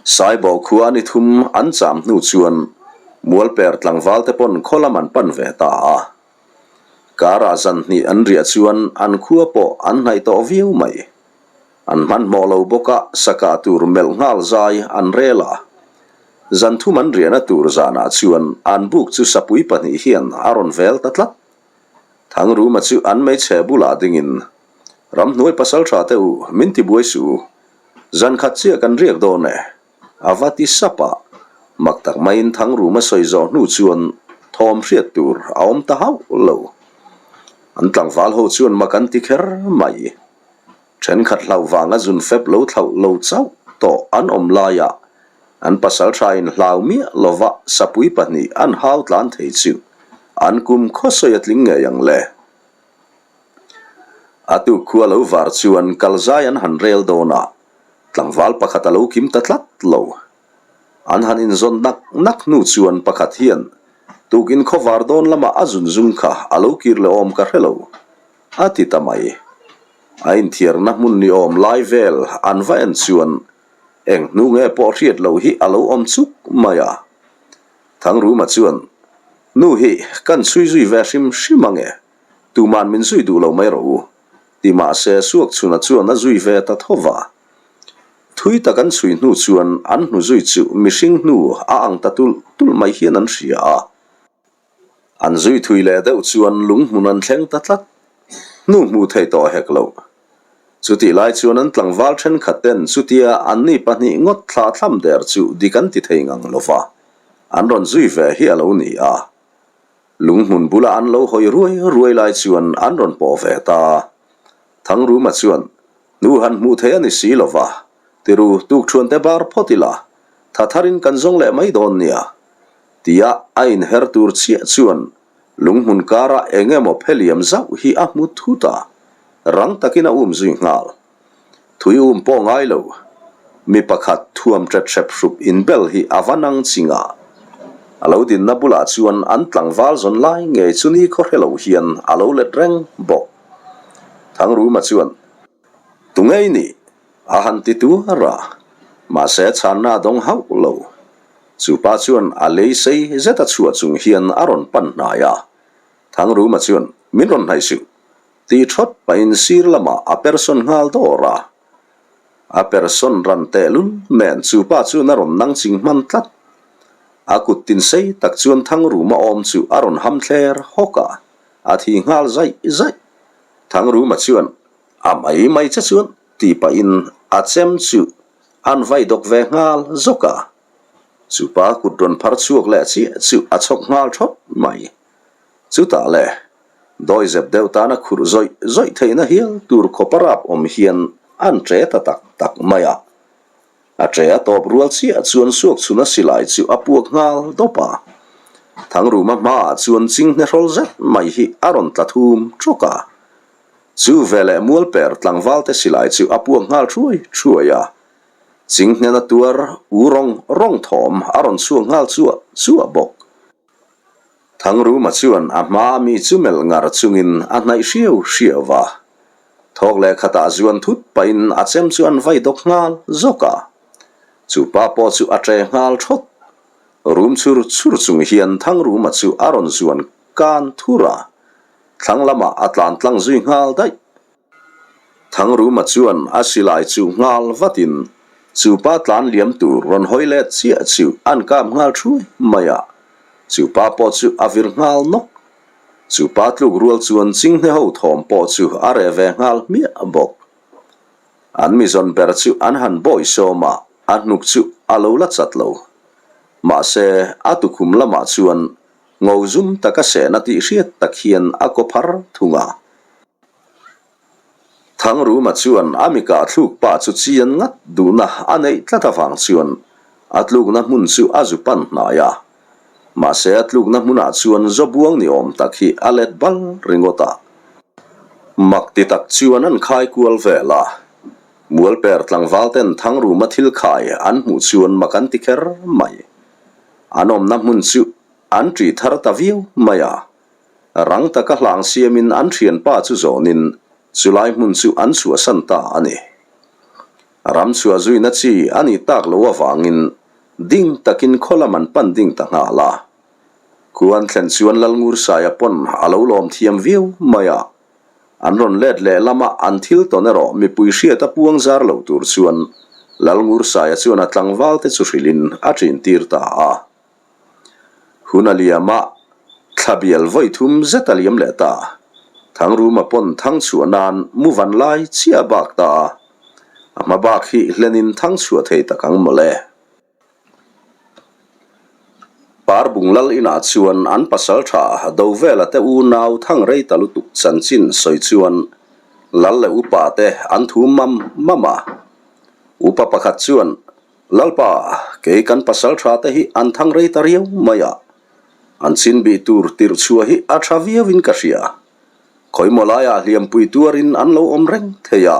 Saibawh khua ni thum an cham hnu chuan Mualper tlangval te pawn khaw lam an pan ve ta a. Karah zan hnih an riah chuan an khua pawh an hnaih tawh viau mai. An hmanhmawh lo bawk a, sakah tur melh nghal zai an rel a. Zan thum an riahna tur zanah chuan an buk chu sapui pahnih hian a rawn vel ta tlat. Thangruma chu an hmeichhe bulah dingin, Ramhnuai pasal tha teh u, min ti buai suh u. Zan khat chiah kan riak dawn e. A va ti sap a, mak tak maiin Thangruma sawi zawh hnu chuan thawm hriat tur a awm ta hauh lo. An tlangval ho chuan mak an ti kher mai. Thenkhat hlauh vanga zun fep lo thlauh lo chauh tawh an awm laiah an pasal thain hlau miah lova sapui pahnih an hau tlan thei chu an kum khawsawi a tling ngei ang le. A tuk khua lo var chuan kalzai an han rel dawn a, tlangval pakhat a lo kim ta tlat lo. An han inzawn nak nak hnu chuan pakhat hian tukin khawvar dawn lamah a zun zum kha a lo kir leh awm ka hre lo. A ti ta mai. A inthiarna hmun ni awm lai vel an va en chuan eng hnu nge pawh hriat loh hi a lo awm chuk mai a. Thangruma chuan, Nu hi kan chhui zui ve hrim hrim ang e, tuman min zui duh lo mai rawh u, ti mahse Suakchhuna chuan a zui ve ta tho va. Thui tak an chhui hnu chuan an hnu zui chu mihring hnu a ang ta tulh tulh mai hian an hria a. An zui thui leh deuh chuan lunghmun an thleng ta tlat. Hnu hmuh theih tawh hek lo. Chutih lai chuan an tlangval thenkhat ten chutia anni pahnih ngawt thlah thlam der chu dik an ti thei ngang lo va, an rawn zui ve hi a lo ni a. Lunghmun bula an lo hawi ruai ruai lai chuan an rawn pawh ve ta. Thangruma chuan, Hnu han hmuh theih a ni si lo va, tiru tukṭhuante bar phawt ila, tha tharin kan zawng leh mai dawn nia. Tia a inher tur chiah chuan lunghmun karah eng emaw pheliam zauh hi a hmu thut a, rang takin a um zui nghal. Thui um pawh ngai lo, mi pakhat thuam ṭet hrep hrup inbel hi a va nang ching a. A lo dinna bulah chuan an tlangval zawn lai ngei chu ni khaw hre lo hian a lo let reng bawk. Thangruma chuan, Tu ngei nih? A han ti tuar a, mahse chhanna a dawng hauh lo. Chu pa chuan a lei sei zet a chhuah chung hian a rawn pan hnai a. Thangruma chuan, Min rawn hnaih suh, tih thawt pahin sir lamah a persawn nghal dawr a. A persawn ran tehlul nen chu pa chuan a rawn nang ching hman tlat. A kut tin sei tak chuan Thangruma awm chu a rawn ham thler hawk a, a thi nghal zaih zaih. Thangruma chuan, A mai mai che chuan, tih pahin a chem chu An vai dawk ve nghal zawk a, chupa kut rawn phar chhuak leh chiah chu a chhawk nghal thawt mai. Chutah le, dawizep deuh tana khurh zawih zawih theihna hial tur khawpa rap awm hian an ṭe ta tak tak mai a. A ṭe a tawp rual chiah chuan Suakchhuna silai chu a puak nghal dawp a. Thangruma hmaah chuan chinghne hrawl zet mai hi a rawn tla thum ṭawk a. Chu veleh mualper tlangvalte silai chu a puak nghal thuai thuai a, Chinghnena tuar u rawng rawng thawm a rawn chhuak nghal chuah chuah bawk. Thangruma chuan a hma ami chu melh ngar chungin a hnaih hriau hriau va, thawk leh khatah zuan thut pahin a chem chu an vai dawk nghal zawk a, chu pa pawh chu a ṭe nghal thawt. Rum chur chur chung hian Thangruma chu a rawn zuan kan thur a, Thlang lamah a tlan tlang zui nghal daih. Thangruma chuan a silai chu nghal vatin chu pa tlan liam tur rawn hawi let chiah chu an kap nghal thuai mai a, chu pa pawh chu a vir nghal nawk. Chu pa tluk rual chuan chinghne ho thawm pawh chu a reh ve nghal hmiah bawk. An mizawn ber chu an han bawi sawm a, a hnuk chu a lo la chat lo. Mahse, a tukhum lamah chuan Ngo zum taka sehna tih hriat tak hian a kaw phar thung a. Thangruma chuan a mikah thluk pa chu chian ngat duhna a neih tlat avang chuan a tlukna hmun chu a zu pan hnai a. Mahse a tlukna hmunah chuan zawbuang ni awm tak hi a let bal ringawt a. Mak ti tak chuan an khai kual vel a. Mualper tlangval ten Thangruma thil khai an hmuh chuan mak an ti kher mai. An awmna hmun chu An ṭih thar ta viau mai a. Rang taka hlang siamin an ṭhianpa chu zawnin chulai hmun chu an chhuahsan ta a ni. Ram chhuah zuina chi a nih tak loh avangin ding takin khaw lam an pan ding ta nghal a. Khu an thlen chuan Lalngursaia pawn a lo lawm thiam viau mai a. An rawn let leh lama an thil tawn erawh mipui hriat a puang zar lo tur chuan Lalngursaia chuan a tlangvalte chu hrilhin a ṭintir ta a. Hun a liam a, thla bial vawi thum zet a liam leh ta. Thangruma pawn thang chhuah nan mu van lai chiah a bak ta a, a hma bak hi hlenin thang chhuah thei tak ang mawle. Parbung lal inah chuan an pasal tha Dovela te unau thang rei ta lutuk chanchin sawi chuan lal leh upa te an thu mam mam a. Upa pakhat chuan, Lalpa, kei kan pasal tha te hi an thang rei ta riau mai a, an chin bih tur tirh chhuah hi a tha viauin ka hria. Khawimaw laiah hliampui tuarin an lo awm reng thei a,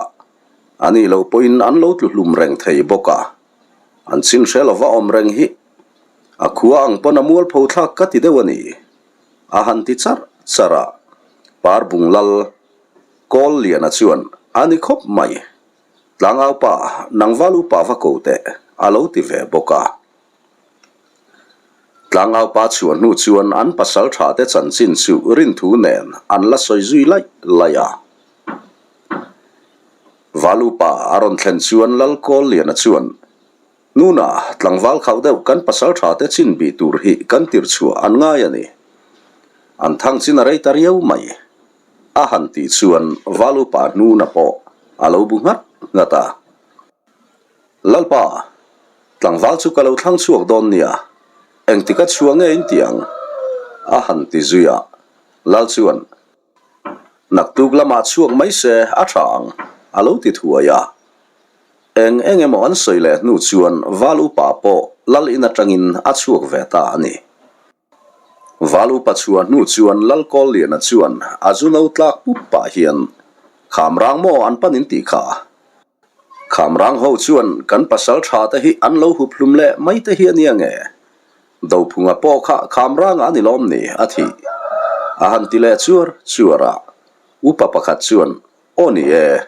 a nih loh pawhin an lo tlu hlum reng thei bawk a. An chin hre lova awm reng hi a khua ang pawn a mualpho thlak ka ti deuh a ni, a han ti charh charh a. Parbung lal Kawl Liana chuan, A ni khawp mai, Tlangau pa, nangval upa va ko teh, a lo ti ve bawk a. Tlangau pa chhuah hnu chuan an pasal tha te chanchin chu rinthu nen an la sawi zui laih laih a. Valupa a rawn thlen chuan Lalkawlliana chuan, Nuna, tlangval khauh deuh kan pasal tha te chin bih tur hi kan tir chhuah an ngai a ni. An thang chin a rei ta riau mai. A han tih chuan Valupa Nuna pawh a lo bu nghat nghat a. Lalpa, tlangval chu ka lo thlang chhuak dawn nia, engtik a chhuah nge in ti ang? A han ti zui a. Lal chuan, Naktuk lamah chhuak mai se a tha ang, a lo ti thuai a. Eng eng emaw an sawi leh hnu chuan Val Upa pawh Lal in atangin a chhuak ve ta a ni. Val Upa chhuah hnu chuan Lal Kawlliana chuan a zu no tlak pup pah hian, Khamrang maw an pan in tih kha? Khamrang ho chuan kan pasal tha te hi an lo hup hlum leh mai te hi a nia nge? Dophunga pawh kha Khamranga a ni lawm ni? a thih. A han ti leh chuar chuar a. Upa pakhat chuan, Aw ni e,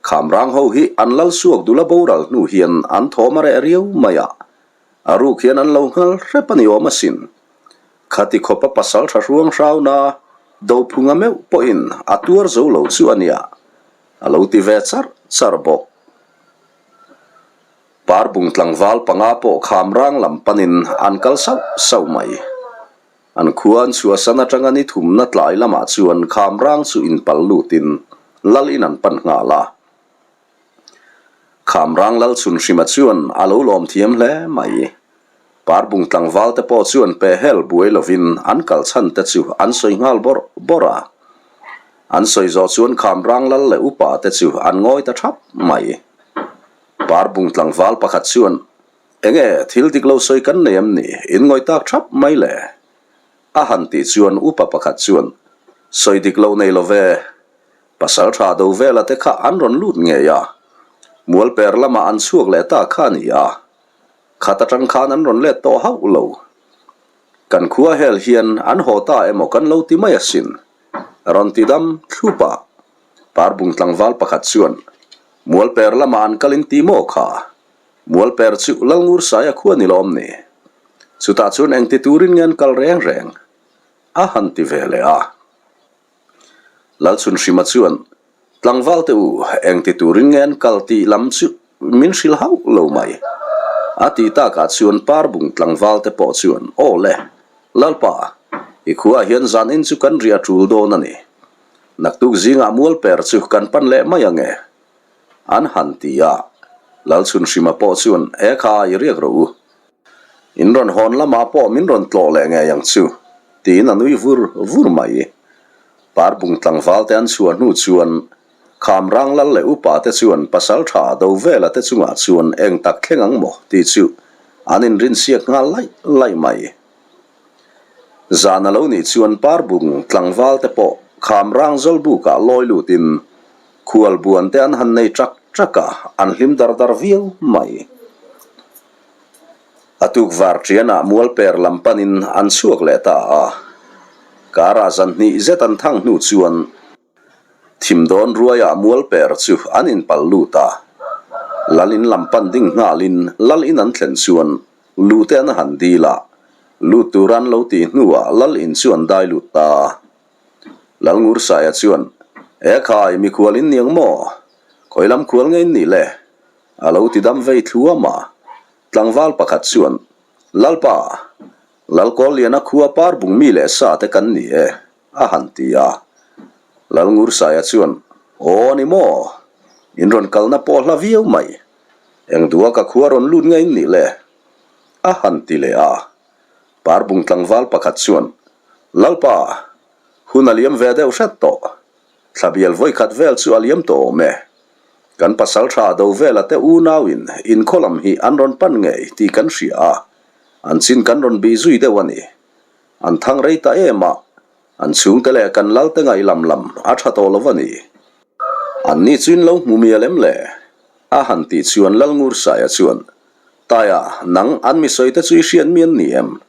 Khamrang ho hi an lal suak dula boral hnu hian an thawm a reh riau mai a, a ruk hian an lo nghal hrep a ni awm asin. Khati khawpa pasal tha hruang hrauna Dophunga meuh pawhin a tuar zo lo chu a nia. A lo ti ve char char bawk. Parbung tlangval panga pawh Khamrang lam panin an kal sauh sauh mai. An khua an chhuahsan atanga ni thumna tlai lamah chuan Khamrang chu inpal lutin lal in an pan nghal a. Khamrang lal chhun hrima chuan a lo lawm thiam hle mai. Parbung tlangval te pawh chuan pehhel buai lovin an kal chhan te chu an sawi nghal bawrh bawrh a. An sawi zawh chuan Khamrang lal leh upa te chu an ngawi ta thap mai. Parbung tlangval pakhat chuan, Enge thil dik lo sawi kan nei em ni? In ngawi tak thap mai le? A han tih chuan upa pakhat chuan, Sawi dik lo nei lo ve. Pasal tha do vela te kha an rawn lut ngei a, Mualper lamah an chhuak leh ta kha a ni a. Khat atang khan an rawn let tawh hauh lo. Kan khua hel hian an haw ta emaw kan lo ti mai asin. Rawn ti dam thlup a. Parbung tlangval pakhat chuan, Mualper lamah an kal in ti maw kha? Mualper chu Lalngursaia khua ni lawm ni? Chutah chuan engti turin nge an kal reng reng? A han ti ve leh a. Lalchhunhrima chuan, Tlangval te u, engti turin nge an kal tih lam chu min hrilh hauh lo mai. A tih takah chuan Parbung tlangval te pawh chuan, Aw le, Lalpa, i khuaah hian zan in chu kan riah tul dawn a ni. Naktuk zingah mualper chu kan pan leh mai ange. An han ti a. Lalchhunhrima pawh chuan, E kha, i riak rawh u. In rawn hawn lamah pawh min rawn tlawh leh ngei ang chu, tiin a nui vur vur mai. Parbung tlangval te an chhuah hnu chuan Khamrang lal leh upa te chuan pasal tha do vela te chungah chuan eng tak thleng ang maw tih chu an inrinsiak nghal laih laih mai. Zan a lo nih chuan Parbung tlangval te pawh Khamrang zawlbukah lawi lutin khual buan te an han nei ṭak ṭak a, an hlim dar dar viau mai. A tukvar ṭianah mualper lam panin an chhuak leh ta a. Karah zan hnih zet an thang hnu chuan thim dawn ruaiah mualper chu an inpal lut a. Lal in lam pan ding nghalin lal in an thlen chuan lute an han dil a, lut tur an lo tih hnuah lal in chu an dai lut ta a. Lalngursaia chuan, E khai, mikhual in niang maw? Khawi lam khual nge in nih le? A lo ti dam vei thluam a. Tlangval pakhat chuan, Lalpa, Lalkawlliana khua par bung mi leh sa te kan ni e, a han ti a. Lalngursaia chuan, Aw ni maw? In rawn kalna pawh hla viau mai. Eng duha ka khua rawn lut nge in nih le? A han ti leh a. Parbung tlangval pakhat chuan, Lalpa, hun a liam ve deuh hret tawh. Thlabial vawikhat vel chu a liam tawh awm e. Kan pasal tha do vela te unauin inkhaw lam hi an rawn pan ngei tih kan hria a, an chin kan rawn bih zui deuh a ni. An thang rei ta em a, an chhungte leh kan lalte ngaih lam lam a tha tawh lo a ni. Anni chu in lo hmu mial em le? A han tih chuan Lalngursaia chuan, Taia, nang an mi sawi te chu i hriat mi an ni em?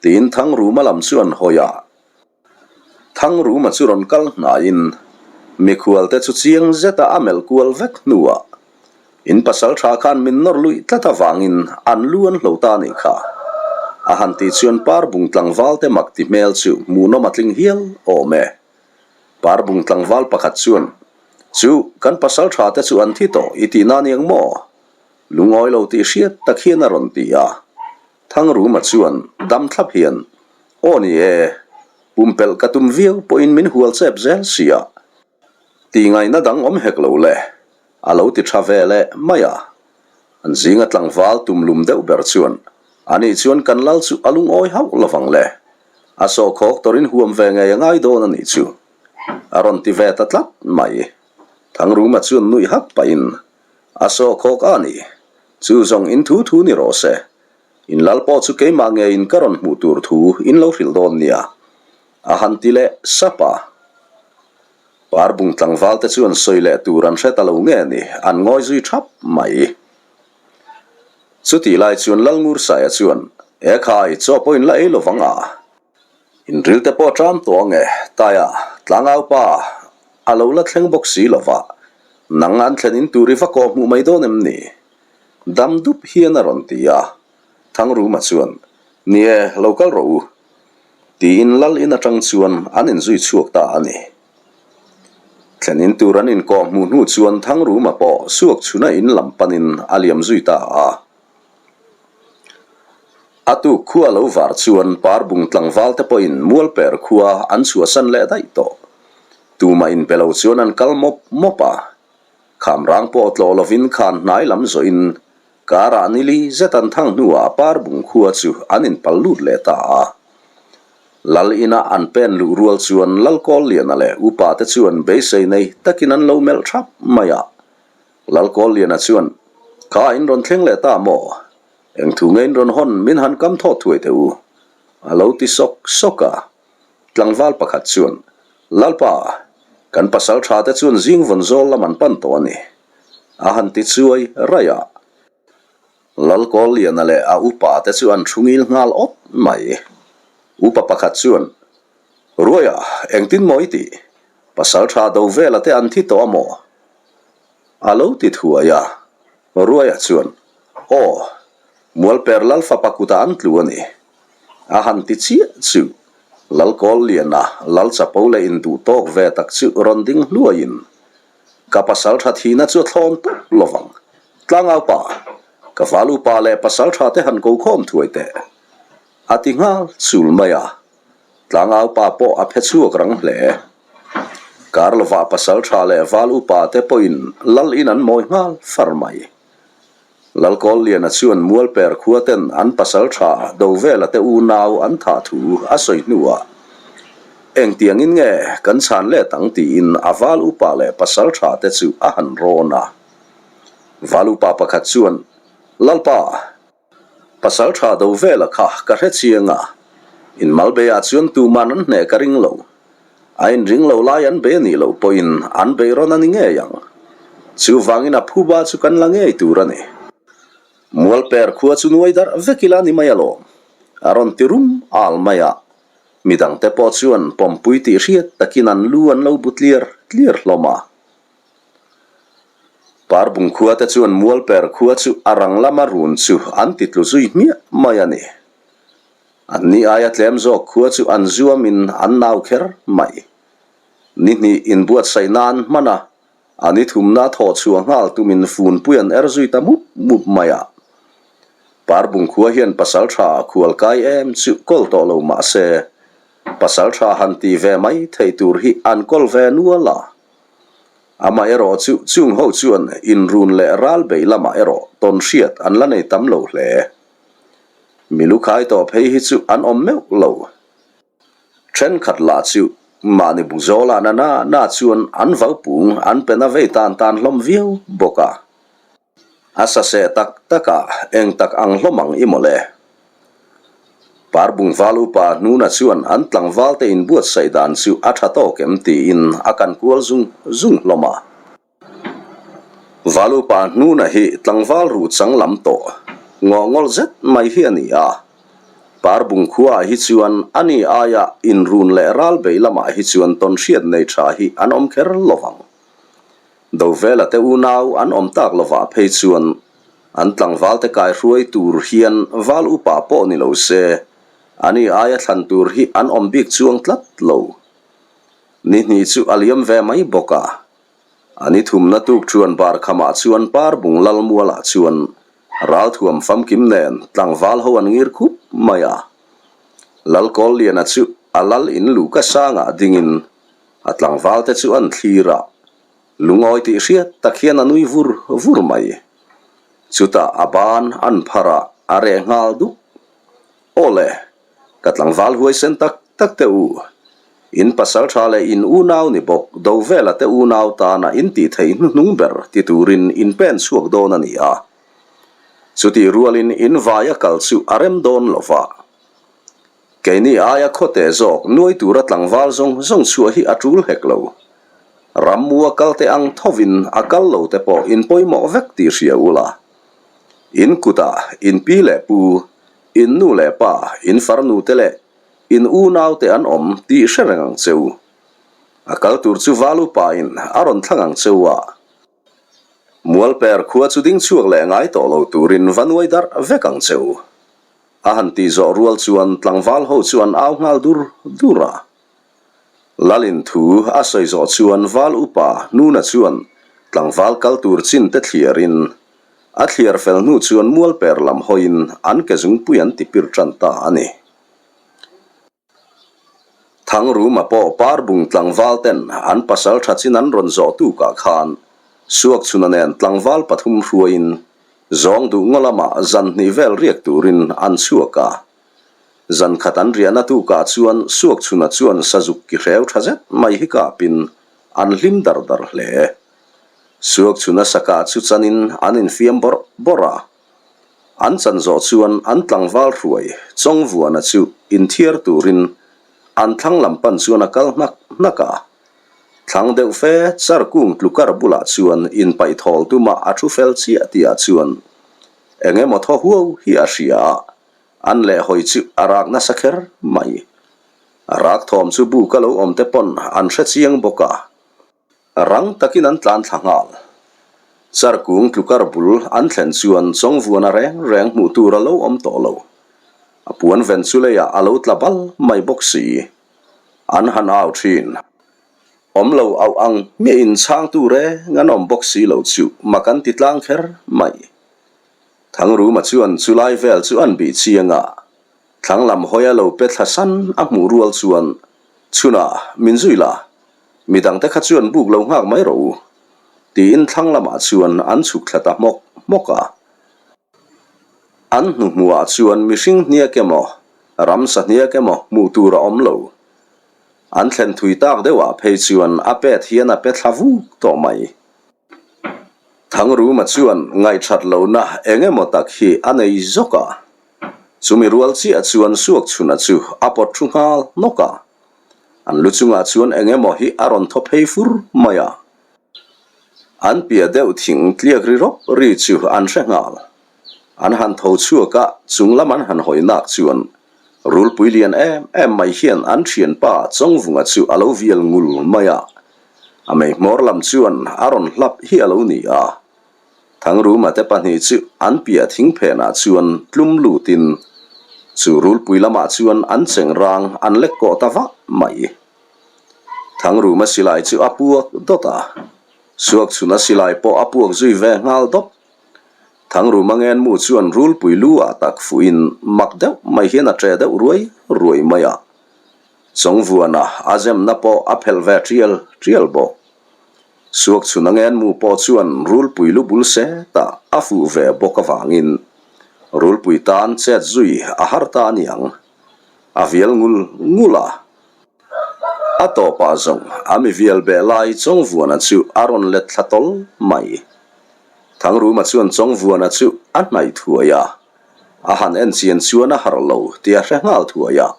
Tiin Thangruma lam chu an hawi a. Thangruma chu rawn kal hnaiin mikhual te chu chiang zeta a melh kual vek hnuah in pasal tha khan min nawr luih tlat avangin an lu an hlo ta anih kha. A han tih chuan Parbung tlangval te mak ti hmel chu hmuhnawm a tling hial awm e. Parbung tlangval pakhat chuan, Chu, kan pasal tha te chu an thi tawh i tihna aniang maw? Lungawi lo tih hriat tak hian a rawn ti a. Thangruma chuan dam thlap hian, Aw ni e, pumpelh ka tum viau pawhin min hual chep zel si a, tih ngaihna dang awm hek lo le, a lo ti tha ve leh mai a. An zinga tlangval tumlum deuh ber chuan, Anih chuan kan lal chu a lungawi hauh lovang le, a sawhkhawk tawrin huam ve ngei a ngai dawn a nih chu, a rawn ti ve ta tlat mai. Thangruma chuan nuih hak pahin, A sawhkhawk a ni. Chu zawng in thu thu ni rawh se. In lal pawh chu keimah ngeiin ka rawn hmuh tur thu in lo hrilh dawn nia. A han ti leh sap a. Parbung tlangval te chuan sawi leh tur an hre ta lo nge ni, an ngawi zui thap mai. Chutih lai chuan Lalngursaia chuan, E khai, chaw pawh in la ei lovang a. Inril te pawh ṭam tawh ang e, Taia, tlangau pa, a lo la thleng bawk si lo va, nang an thlen in tur i va kawh hmuh mai dawn em ni? Dam dup hian a rawn ti a, Thangruma chuan, Ni e, lo kal rawh u, tiin lal in aṭang chuan an inzui chhuak ta a ni. Thlen in tur an inkawh hmuh hnu chuan Thangruma pawh suak chhuna in lam panin a liam zui ta a. A tuk khua lo var chuan Parbung tlangval te pawhin Mualper khua an chhuahsan leh daih tawh. Tumah inpe lo chuan an kal mawp mawp a. Khamrang pawh tlawh lovin khan hnai lam zawhin karah nili zet an thang hnuah Parbung khua chu an inpal lut leh ta a. Lal ina an pen luh rual chuan Lalkawlliana leh upa te chuan beisei nei takin an lo melh thap mai a. Lalkawlliana chuan, Kha in rawn thleng leh ta maw? Eng thu nge in rawn hawn min han kam thawh thuai teh u? A lo ti sawk sawk a. Tlangval pakhat chuan, Lalpa, kan pasal tha te chuan zing vawn zawl lam an pan tawh a ni. A han ti chuai raih a. Lalkawlliana leh a upa te chu an thu ngil nghal awt mai. Upa pakhat chuan, Ruaia, engtin maw i tih? Pasal tha do vela te an thi tawh a maw? A lo ti thuai a, Ruaia chuan, Aw, Mualper Lal fapa kutah an tlu a ni. A han ti chiah chu Lalkawlliana Lal chapo leh induh tawk ve tak chu rawn ding hluaiin, Ka pasal tha thihna chu a thlawn tawp lovang. Tlangau pa, ka valu pa leh pasal tha te han ko khawm thuai teh. A ti nghal chul mai a. Tlangau pa pawh a phe chhuak rang hle. Kar lovah pasal tha leh val upa te pawhin lal in an mawi nghal far mai. Lalkawlliana chuan Mualper khua ten an pasal tha Dovela te unau an thah thu a sawi hnuah engtiangin nge kan chhan let ang tiin a val upa leh pasal tha te chu a han rawn a. Val upa pakhat chuan, Lalpa, Pasal tha do vela kha ka hre chiang a, in malbeiah chuan tuman an hneh ka ring lo. A inring lo lai an bei a nih loh pawhin an bei rawn a ni ngei ang. Chuvangin a phuba chu kan la ngei tur a ni. Mualper khua chu nuai darh vek ila ni mai alawm, a rawn ti rum al mai a. Midangte pawh chuan pawmpui tih hriat takin an lu an lo bu tliar tliar hlawm a. Parbung khua te chuan Mualper khua chu a rang lama run chu an ti tlu zui hmiah mai a ni. An ni aia tlem zawk khua chu an zuamin an nau kher mai. Ni hnih inbuatsaih nan hman a. A ni thumna thawh chhuah nghal tumin funpui an er zui ta mup mup mai a. Parbung khua hian pasal tha khual kai em chu kawl tawh lo mah se, pasal tha han ti ve mai thei tur hi an kawl ve nual a. Amaherawh chu chung ho chuan inrun leh ral bei lamah erawh tawn hriat an la nei tam lo hle. Milu khai tawh phei hi chu an awm meuh lo. Thenkhat lah chu mahni bu zawlah na na na chuan an vaupung an pe na vei tan tan hlawm viau bawk a. A saseh tak takah eng tak ang hlawm ang i mawle. Parbung val upa hnuna chuan an tlangval te inbuatsaih dan chu a tha tawk em tiin a kan kual zung zung hlawm a. Valupa hnuna hi tlangval ruh chang lam tawh ngawhngawl zet mai hi a ni a. Parbung khuaah hi chuan a ni aia inrun leh ral bei lamah hi chuan tawnhriat nei tha hi an awm kher lo vang. Dovela te unau an awm tak lovah phei chuan an tlangval te kaihruai tur hian val upa pawh ni lo se a ni aia thlan tur hi an awm bik chuang tlat lo. Ni hnih chu a liam ve mai bawk a. A ni thumna tuk chuan bar khamah chuan Parbung Lalmualah chuan ralthuam famkim nen tlangval ho an ngir khup mai a. Lalkawlliana chu a lal in luhka sangah dingin a tlangval te chu an thlir a, lungawi tih hriat tak hian a nui vur vur mai. Chutah a ban an phar a, a reh nghal duk. Aw le, ka tlangval huaisen tak tak teh u. In pasal tha leh in unau ni bawk, Dovela te unau tana in tih theih hnuhnung ber ti turin in pen chhuak dawn a ni a. Chutih rualin in vaia kal chu a rem dawn lo va. Keini aia khawte zawk nuai tura tlangval zawng zawng chhuah hi a tul hek lo. Rammua kal te ang thovin a kal lo te pawh in pawimawh vek tih hria ula. In kutah in pi leh pu, in nu leh pa, in farnu te leh in unau te an awm tih hre reng ang che u. A kal tur chu val upa in a rawn thlang ang che u a. Mualper khua chu ding chhuak leh ngai tawh lo turin va nuai darh vek ang che u. A han tih zawh rual chuan tlangval ho chu an au nghal dur dur a. Lalin thu a sawi zawh chuan val upa Nuna chuan tlangval kal tur chin te thliarin A thliar fel hnu chuan mualper lam hawiin an ke zungpui an ti pir tan ta a ni. Thangruma pawh Parbung tlangval ten an pasal tha chin an rawn zawh tukah khan Suakchhuna nen tlangval pathum hruaiin zawng duh ngaw lamah zan hnih vel riak turin an chhuak a. Zan khat an riahna tukah chuan Suakchhuna chuan sazuk ki hreu tha zet mai hi kapin an hlim dar dar hle. Suak chhuna saka chu chanin an infiam bawrh bawrh a. An chan zawh chuan an tlangval hruai Chawngvuana chu inthiar turin an thlang lam pan chuan a kal hnak hnak a. Thlang deuh fe char kung tlukar bulah chuan inpaih thawl tuma a thu fel chiah tihah chuan eng emaw thaw huau hi a hria a, an lehhawi chu a rak nasa kher mai. A rak thawm chu buk a lo awm te pawn an hre chiang bawk a. Rang takin an tlan thla nghal. Charkung tlukar bul an thlen chuan Chawngvuana reng reng hmuh tur a lo awm tawh lo. A puan ven chu leiah a lo tla bal mai bawk si. An han au thin. Awm lo auh ang hmiahin chhangtu reng an awm bawk si lo chu mak an ti tlang kher mai. Thangruma chuan chulai vel chu an bih chiang a, Thlang lam hawi a lo pe thla san a hmuh rual chuan, Chhunah, min zui la, midangte kha chuan buk lo nghak mai rawh u, tiin thlang lamah chuan an chhuk thla ta hmawk hmawk a. An hnuhmuhah chuan mihring hniak emaw, ramsa hniak emaw hmuh tur a awm lo. An thlen thui tak deuhah phei chuan a pet hian a pe thla vuk tawh mai. Thangruma chuan ngaihthat lohna eng emaw tak hi a nei zawk a. Chumi rual chiah chuan Suakchhuna chu a pawt thu nghal hnawk a, an lu chungah chuan eng emaw hi a rawn thaw phei fur mai a. An piah deuh thing tliak ri rawp ri chu an hre nghal. An han tho chhuak a, chung lam an han hawi nak chuan rulpui lian em em mai hian an thianpa Chawngvunga chu a lo vial ngul mai a, a mei hmawr lam chuan a rawn hlap hi a lo ni a. Thangruma te pahnih chu an piah thing phenah chuan tlum lutin chu rulpui lamah chuan an cheng rang an lek kawh ta vah mai. Thangruma silai chu a puak dawt a. Suakchhuna silai pawh a puak zui ve nghal dawp. Thangruma ngenmu chuan rulpui lu ah tak fuhin mak deuh mai hian a ṭe deuh ruai ruai mai a. Chawngvuana a zemna pawh a phelh ve ṭial ṭial bawk. Suakchhuna ngenmu pawh chuan rulpui lu bul setah a fuh ve bawk avangin rulpui tan chet zui a har ta a niang. A vial ngul ngul a. A tawpah zawng a mi vial beh lai Chawngvuana chu a rawn let thla tawl mai. Thangruma chuan Chawngvuana chu a hnaih thuai a, a han en chian chuan a harh lo tih a hre nghal thuai a,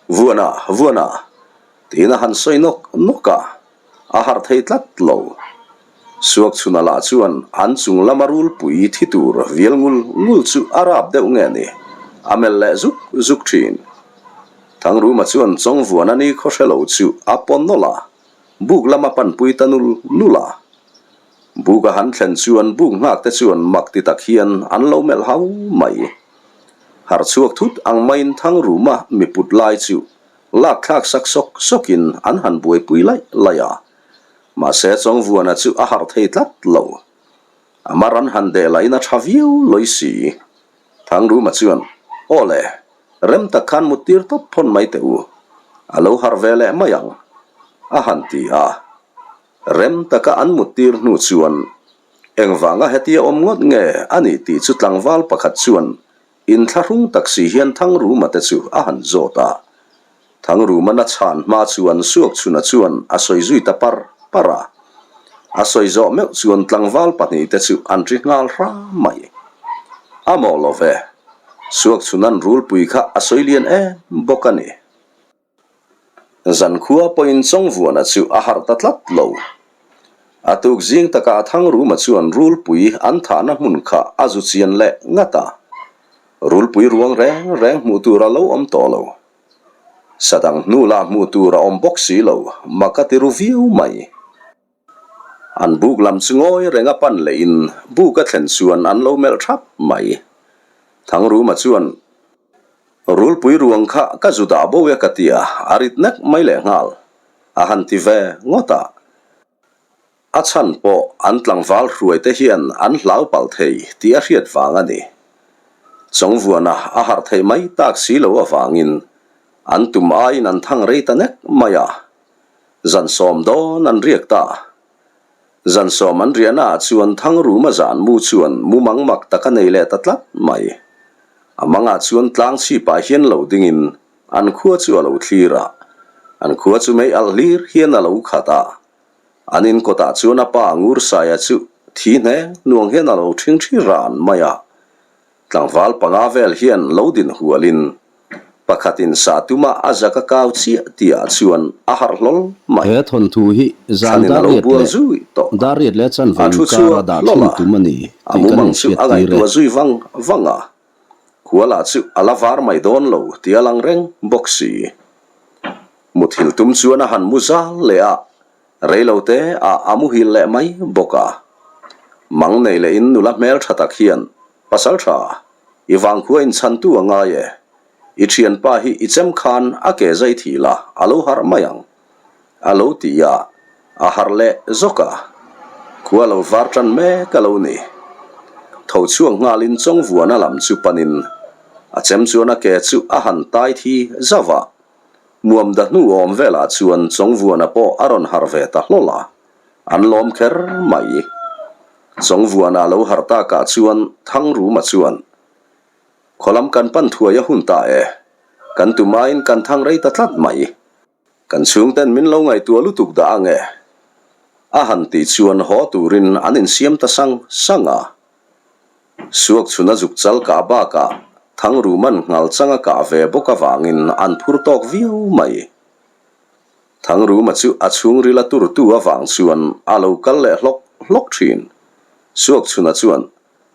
Vuana, Vuana! tiin a han sawi nawk nawk a, a harh thei tlat lo. Suakchhuna lah chuan an chung lama rulpui thi tur vial ngul ngul chu a rap deuh nge ni, a melh leh zuk zuk thin. Thangruma chuan Chawngvuana ni khaw hre lo chu a pawn nawlh a, buk lama panpui ta nul nul a. Buk a han thlen chuan buk nghak te chuan mak ti tak hian an lo melh hau mai. Harh chhuak thut ang maiin Thangruma mi put lai chu lak thlak sak sawk sawkin an han buaipui laih laih a. Mahse Chawngvuana chu a harh thei tlat lo. A mar an han deh lahin a tha viau lawi si. Thangruma chuan, Aw le, rem tak khan mut tir tawp phawn mai teh u. A lo harh ve leh mai ang, a han ti a. Rem taka an mut tir hnu chuan, Engvanga hetia awm ngawt nge a nih tih chu tlangval pakhat chuan inthlahrung tak si hian Thangruma te chu a han zawt a. Thangruman a chhan hma chuan Suakchhuna chuan a sawi zui ta par par a. A sawi zawh meuh chuan tlangval pahnihte chu an ri nghal hram mai. A mawh lo ve, Suakchhuna'n rulpui kha a sawi lian em bawk a ni. Zankhua pawhin Chawngvuana chu a harh ta tlat lo. A tuk zing takah Thangruma chuan rulpui an thahna hmun kha a zu chian leh ngat a. Rulpui ruang reng reng hmuh tur a lo awm tawh lo. Sadang hnu lah hmuh tur a awm bawk si lo, mak a ti ru viau mai. An buk lam chu ngawi reng a pan lehin buk a thlen chuan an lo melh thap mai. Thangruma chuan, Rulpui ruang kha ka zu dah bo e ka ti a, a rit nek mai lehnghal, a han ti ve ngawt a. A chhan pawh an tlangval hruaite hian an hlau palh thei tih a hriat vang a ni. Chawngvuana a harh theih mai tak si lo avangin an tum aiin an thang rei ta nek mai a. Zan sawm dawn an riak ta. Zan sawm an riahna ah chuan Thangruma zan mu chuan mumang mak tak a nei leh ta tlat mai. A mangah chuan tlang chhipah hian lo dingin an khua chu a lo thlir a. An khua chu mei alh hlir hian a lo khat a. An in kawtah chuan a pa Ngursaia chu thi hne nuang hian a lo ṭhingṭhi ran mai a. Tlangval panga vel hian lo din hualin pakhatin sah tuma a zak a kau chiah tihah chuan a harh hlawl mai. He thawnthu hi zan Thlanin a dar lo riat bual leh zui tawh. dar riat leh chanve A thu inkara chhuak dah hlawl thin a, tum a ni a tih kan mumang chu a inhriattir e. ngaihtuah zui vang vang a. Khuala chu a la var mai dawn lo tih a lang reng bawk si. Muthilh tum chuan a han mu zal leh a, reilote ah a muhil leh mai bawk a. Mang nei leh in nula hmel tha tak hian, Pasal tha, i vangkhua inchhantu a ngai e. I thianpa hi i chem khan a ke zai thih la, a lo harh mai ang. A lo ti a, a harh leh zawk a. Khua lo var tan mek a lo ni. Tho chhuak nghalin Chawngvuana lam chu panin a chem chuan a ke chu a han tai thi zauh a. Muam da hnu awm velah chuan Chawngvuana pawh a rawn harh ve ta hlawl a, an lawm kher mai. Chawngvuana lo harh takah chuan Thangruma chuan, Khawlam kan pan thuai a hun ta e, kan tumain kan thang rei ta tlat mai. Kan chhungten min lo ngaihtuah lutuk dah ang e. A han tih chuan haw turin an insiam ta sang sang a. Suak chhuna zuk chal kah bakah Thangruman nghal chang a kah ve bawk avangin an phur tawk viau mai. Thangruma chu a chhungril a turtu avang chuan a lo kal leh hlawk hlawk thin. Suak chhuna chuan,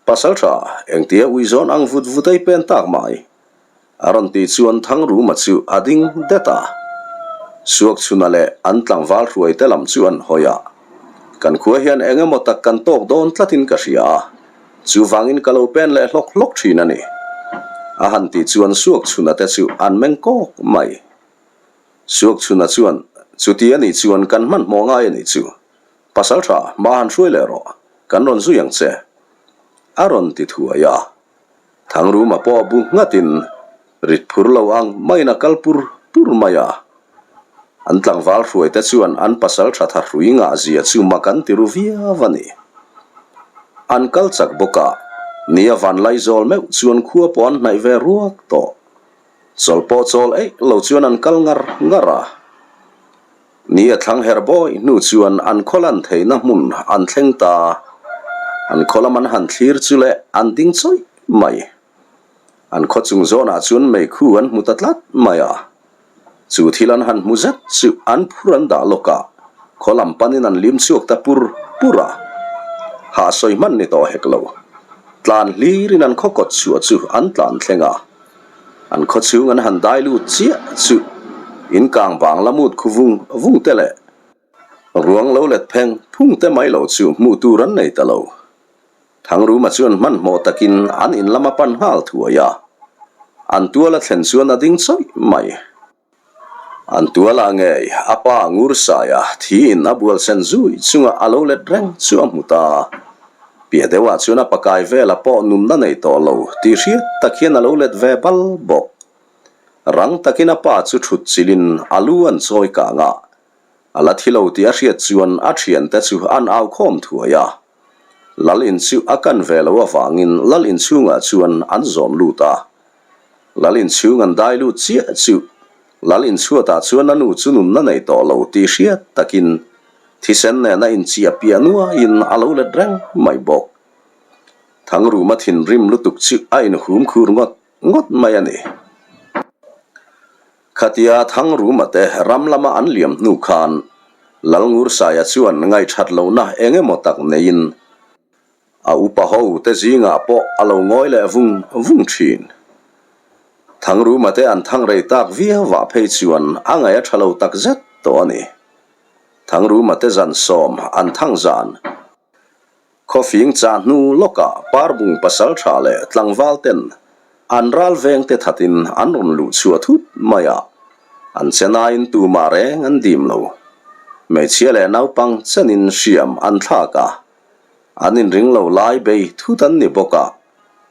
Pasaltha, engtia uizawn ang vut vut ei pen tak mai? A rawn tih chuan Thangruma chu a ding det a. Suakchhuna leh an tlangval hruaite lam chu an hawi a. Kan khua hian eng emaw tak kan tawk dawn tlatin ka hria a, chuvangin ka lo pen leh hlawk hlawk thin a ni. A han tih chuan Suakchhuna te chu an meng kawk mai. Suakchhuna chuan, Chuti a nih chuan kan hmanhmawh ngai a nih chu. Pasalṭha, hma han hruai leh rawh, kan rawn zui ang che, a rawn ti thuai a. Thangruma pawh bu nghatin rit phur lo ang maiin a kal pur pur mai a. An tlangval hruaite chuan an pasalṭha thahrui ngahzia chu mak an ti ru viau a ni. An kal chak bawk a, ni a van laizawl meuh chuan khua pawh an hnaih ve ruak tawh. Chawl pawh chawl eih lo chuan an kal ngar ngar a. Ni a thlang her bawi hnu chuan an khaw lan theihna hmun an thleng ta. An khaw lam an han thlir chu leh an ding chawih mai. An khaw chung zawnah chuan meikhu an hmu ta tlat mai a. Chu thil an han hmu zet chu an phur an dah lawk a, khaw lam panin an lim chhuak ta pur pur a. Hah sawi hman ni tawh hek lo. Tlan hlirin an khaw kawt chhuah chu an tlan thleng a. An khaw chhung an han dai lut chiah chu in kang vang la mut khu vung vung te leh ruang lo let pheng phung te mai lo chu hmuh tur an nei ta lo. Thangruma chuan hmanhmawh takin an in lam a pan nghal thuai a, an tual a thlen chuan a ding chawih mai. An tualah ngei a pa Ngursaia thiin a bual sen zui chunga a lo let reng chu a hmu ta. Piah deuhah chuan a pakai vela pawh nunna nei tawh lo tih hriat tak hian a lo let ve bal bawk. Rang takin a pa chu thut chilhin a lu an chawi kang a, a la thi lo tih a hriat chuan a thiante chu an au khawm thuai a. Lal in chu a kan ve lo avangin Lal in chhungah chuan an zawm lut a. Lal inchhung an dai lut chiah chu Lal inchhuatah chuan a nu chu nunna nei tawh lo tih hriat takin thisen nena inchiah piah nuaiin a lo let reng mai bawk. Thangruma thinrim lutuk chu a inhum khur ngawt ngawt mai a ni. Khatia Thangruma te ram lama an liam hnu khan Lal Ngursaia chuan ngaihṭhat lohna eng emaw tak neiin A upa ho te zingah pawh a lo ngawi leh vung vung thin. Thangruma te an thang rei tak viau vah phei chuan a ngaih a tha lo tak zet tawh a ni. Thangruma te zan sawm an thang zan. Khawfing chah hnu lawkah Parbung pasal tha leh tlangval ten an ral veng te thatin an rawn luh chhuah thut mai a, an chenaiin tumah reng an dim lo. Hmeichhia leh naupang chenin hriam an thlak a, An inring lo lai bei thut an ni bawk a,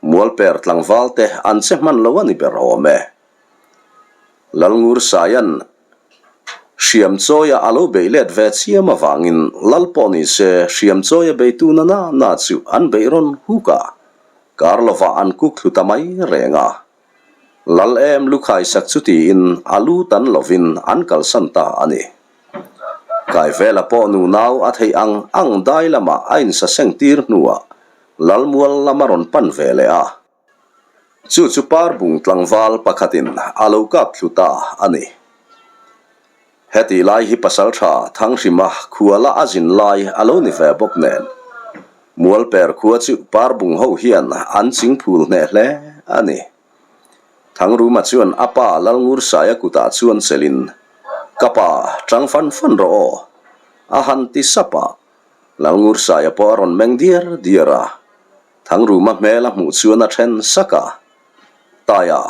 Mualper tlangval te an che hman lo a ni ber awm e. Lalngur Saia'n hriam chawia a lo beih let ve chiam avangin Lal pawh ni se hriam chawia beitu na na na chu an beih rawn huk a, kar lovah an kuk thlu ta mai reng a. Lal em lukhai sak chu tiin a lu tan lovin an kalsan ta a ni. Kaivela pawh nunau a theih ang ang dai lamah a insaseng tir hnuah Lalmual lam a rawn pan ve leh a. Chu chu Parbung tlangval pakhatin a lo kap thlu ta a ni. Hetih lai hi pasaltha Thanghrima khuala a zin lai a lo ni ve bawk nen, Mualper khua chu Parbung ho hian an ching phul hneh hle a ni. Thangruma chuan a pa Lalngursaia kutah chuan chelin, Ka pa, tang fan fan rawh aw, a han ti sap a. Lalngursaia pawh a rawn meng diar diar a. Thangruma hmel a hmuh chuan a then sak a, Taia,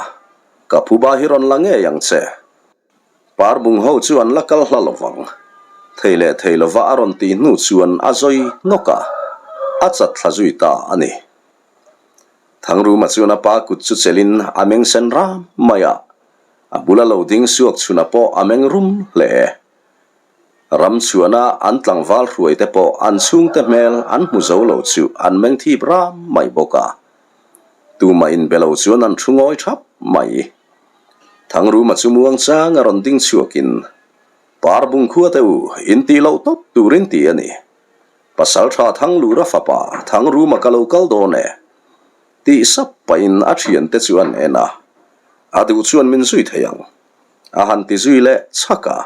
ka phuba hi rawn la ngei ang che. Parbung ho chu an la kal hla lovang. Thei leh thei lova a rawn tih hnu chuan a zawi hnawk a, a chat thla zui ta a ni. Thangruma chuan a pa kut chu chelin a meng sen ram mai a, a bula lo ding suak chhuna pawh a meng rum hle. Ram chhuahna an tlangval hruai te pawh an chhungte hmel an hmu zo lo chu an meng thip ram mai bawk a. Tumah inbe lo chuan an thu ngawi thap mai. Thangruma chu muang chang a rawn ding chhuakin, Parbung khua te u, in tih loh tawp turin ti a ni. Pasal tha Thanglura fapa Thangruma ka lo kal dawn e, tih sap pahin a thiante chu an en a, a duh chuan min zui thei ang, a han ti zui leh chhak a.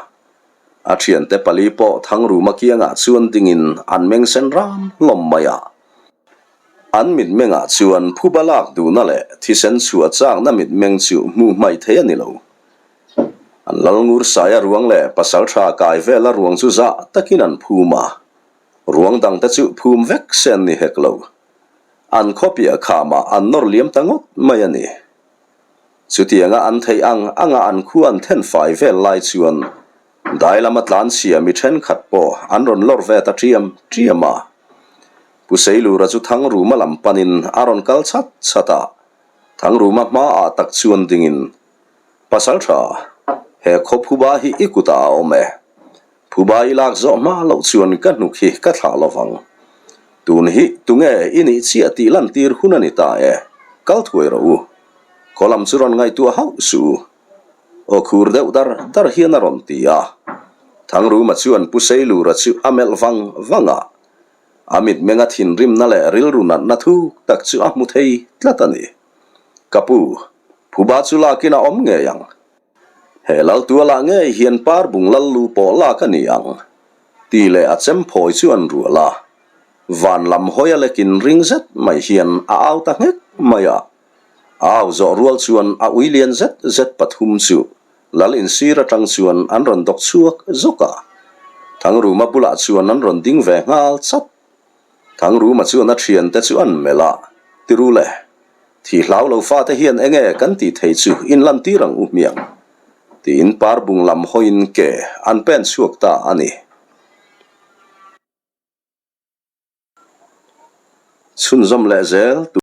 A thiante pali pawh Thangruma kiangah chuan dingin an meng sen ram hlawm mai a. An mitmengah chuan phuba lak duhna leh thisen chhuah chakna mitmeng chu hmuh hmaih thei a ni lo. An Lalngur Saia ruang leh Pasaltha kai vela ruang chu zah takin an phum a, ruang dangte chu phum vek se an ni hek lo. An khawpiah khamah an nawr liam ta ngawt mai a ni. Chutianga an theih ang anga an khu an then fai vel lai chuan. Dai lama tlanchhia mi thenkhat pawh an rawn lawr ve ta ṭiam ṭiam a. Pu Seilura chu Thangruma lam panin a rawn kal chhat chhat a, Thangruma hmaah tak chuan dingin, Pasalṭha, he khaw phuba hi i kutah a awm e. Phuba i lak zawh hma loh chuan ka hnuk hi ka thlah lovang. Tun hi tunge i nih chiah tih lantir hun a ni ta e, kal thuai rawh u. Khaw lam chu rawn ngaihtuah hauh suh u. Aw khur deuh dar dar hian a rawn ti a. Thangruma chuan Pu Seilura chu a melh vang vang a. A mitmenga thinrimna leh rilru natna thuk tak chu a hmu thei tlat a ni. Ka pu, phuba chu lakin a awm ngei ang. He Laltualah ngei hian Parbung Lallu pawh lak a ni ang, tih leh a chem phawi chu an rual a. Van lam hawi a lekin ring zet mai hian a au ta nghek mai a. A au zawh rual chuan a ui lian zet zet pathum chu Lal insir atang chuan an rawn dawk chhuak zawk a. Thangruma bulah chuan an rawn ding ve nghal chat. Thangruma chuan a thiante chu an melh a, Tirule, thih hlau lo fate hian enge kan tih thei chu in lantir ang u hmiang, tiin Parbung lam hawiin ke an pen chhuak ta a ni. Chhunzawm leh zel.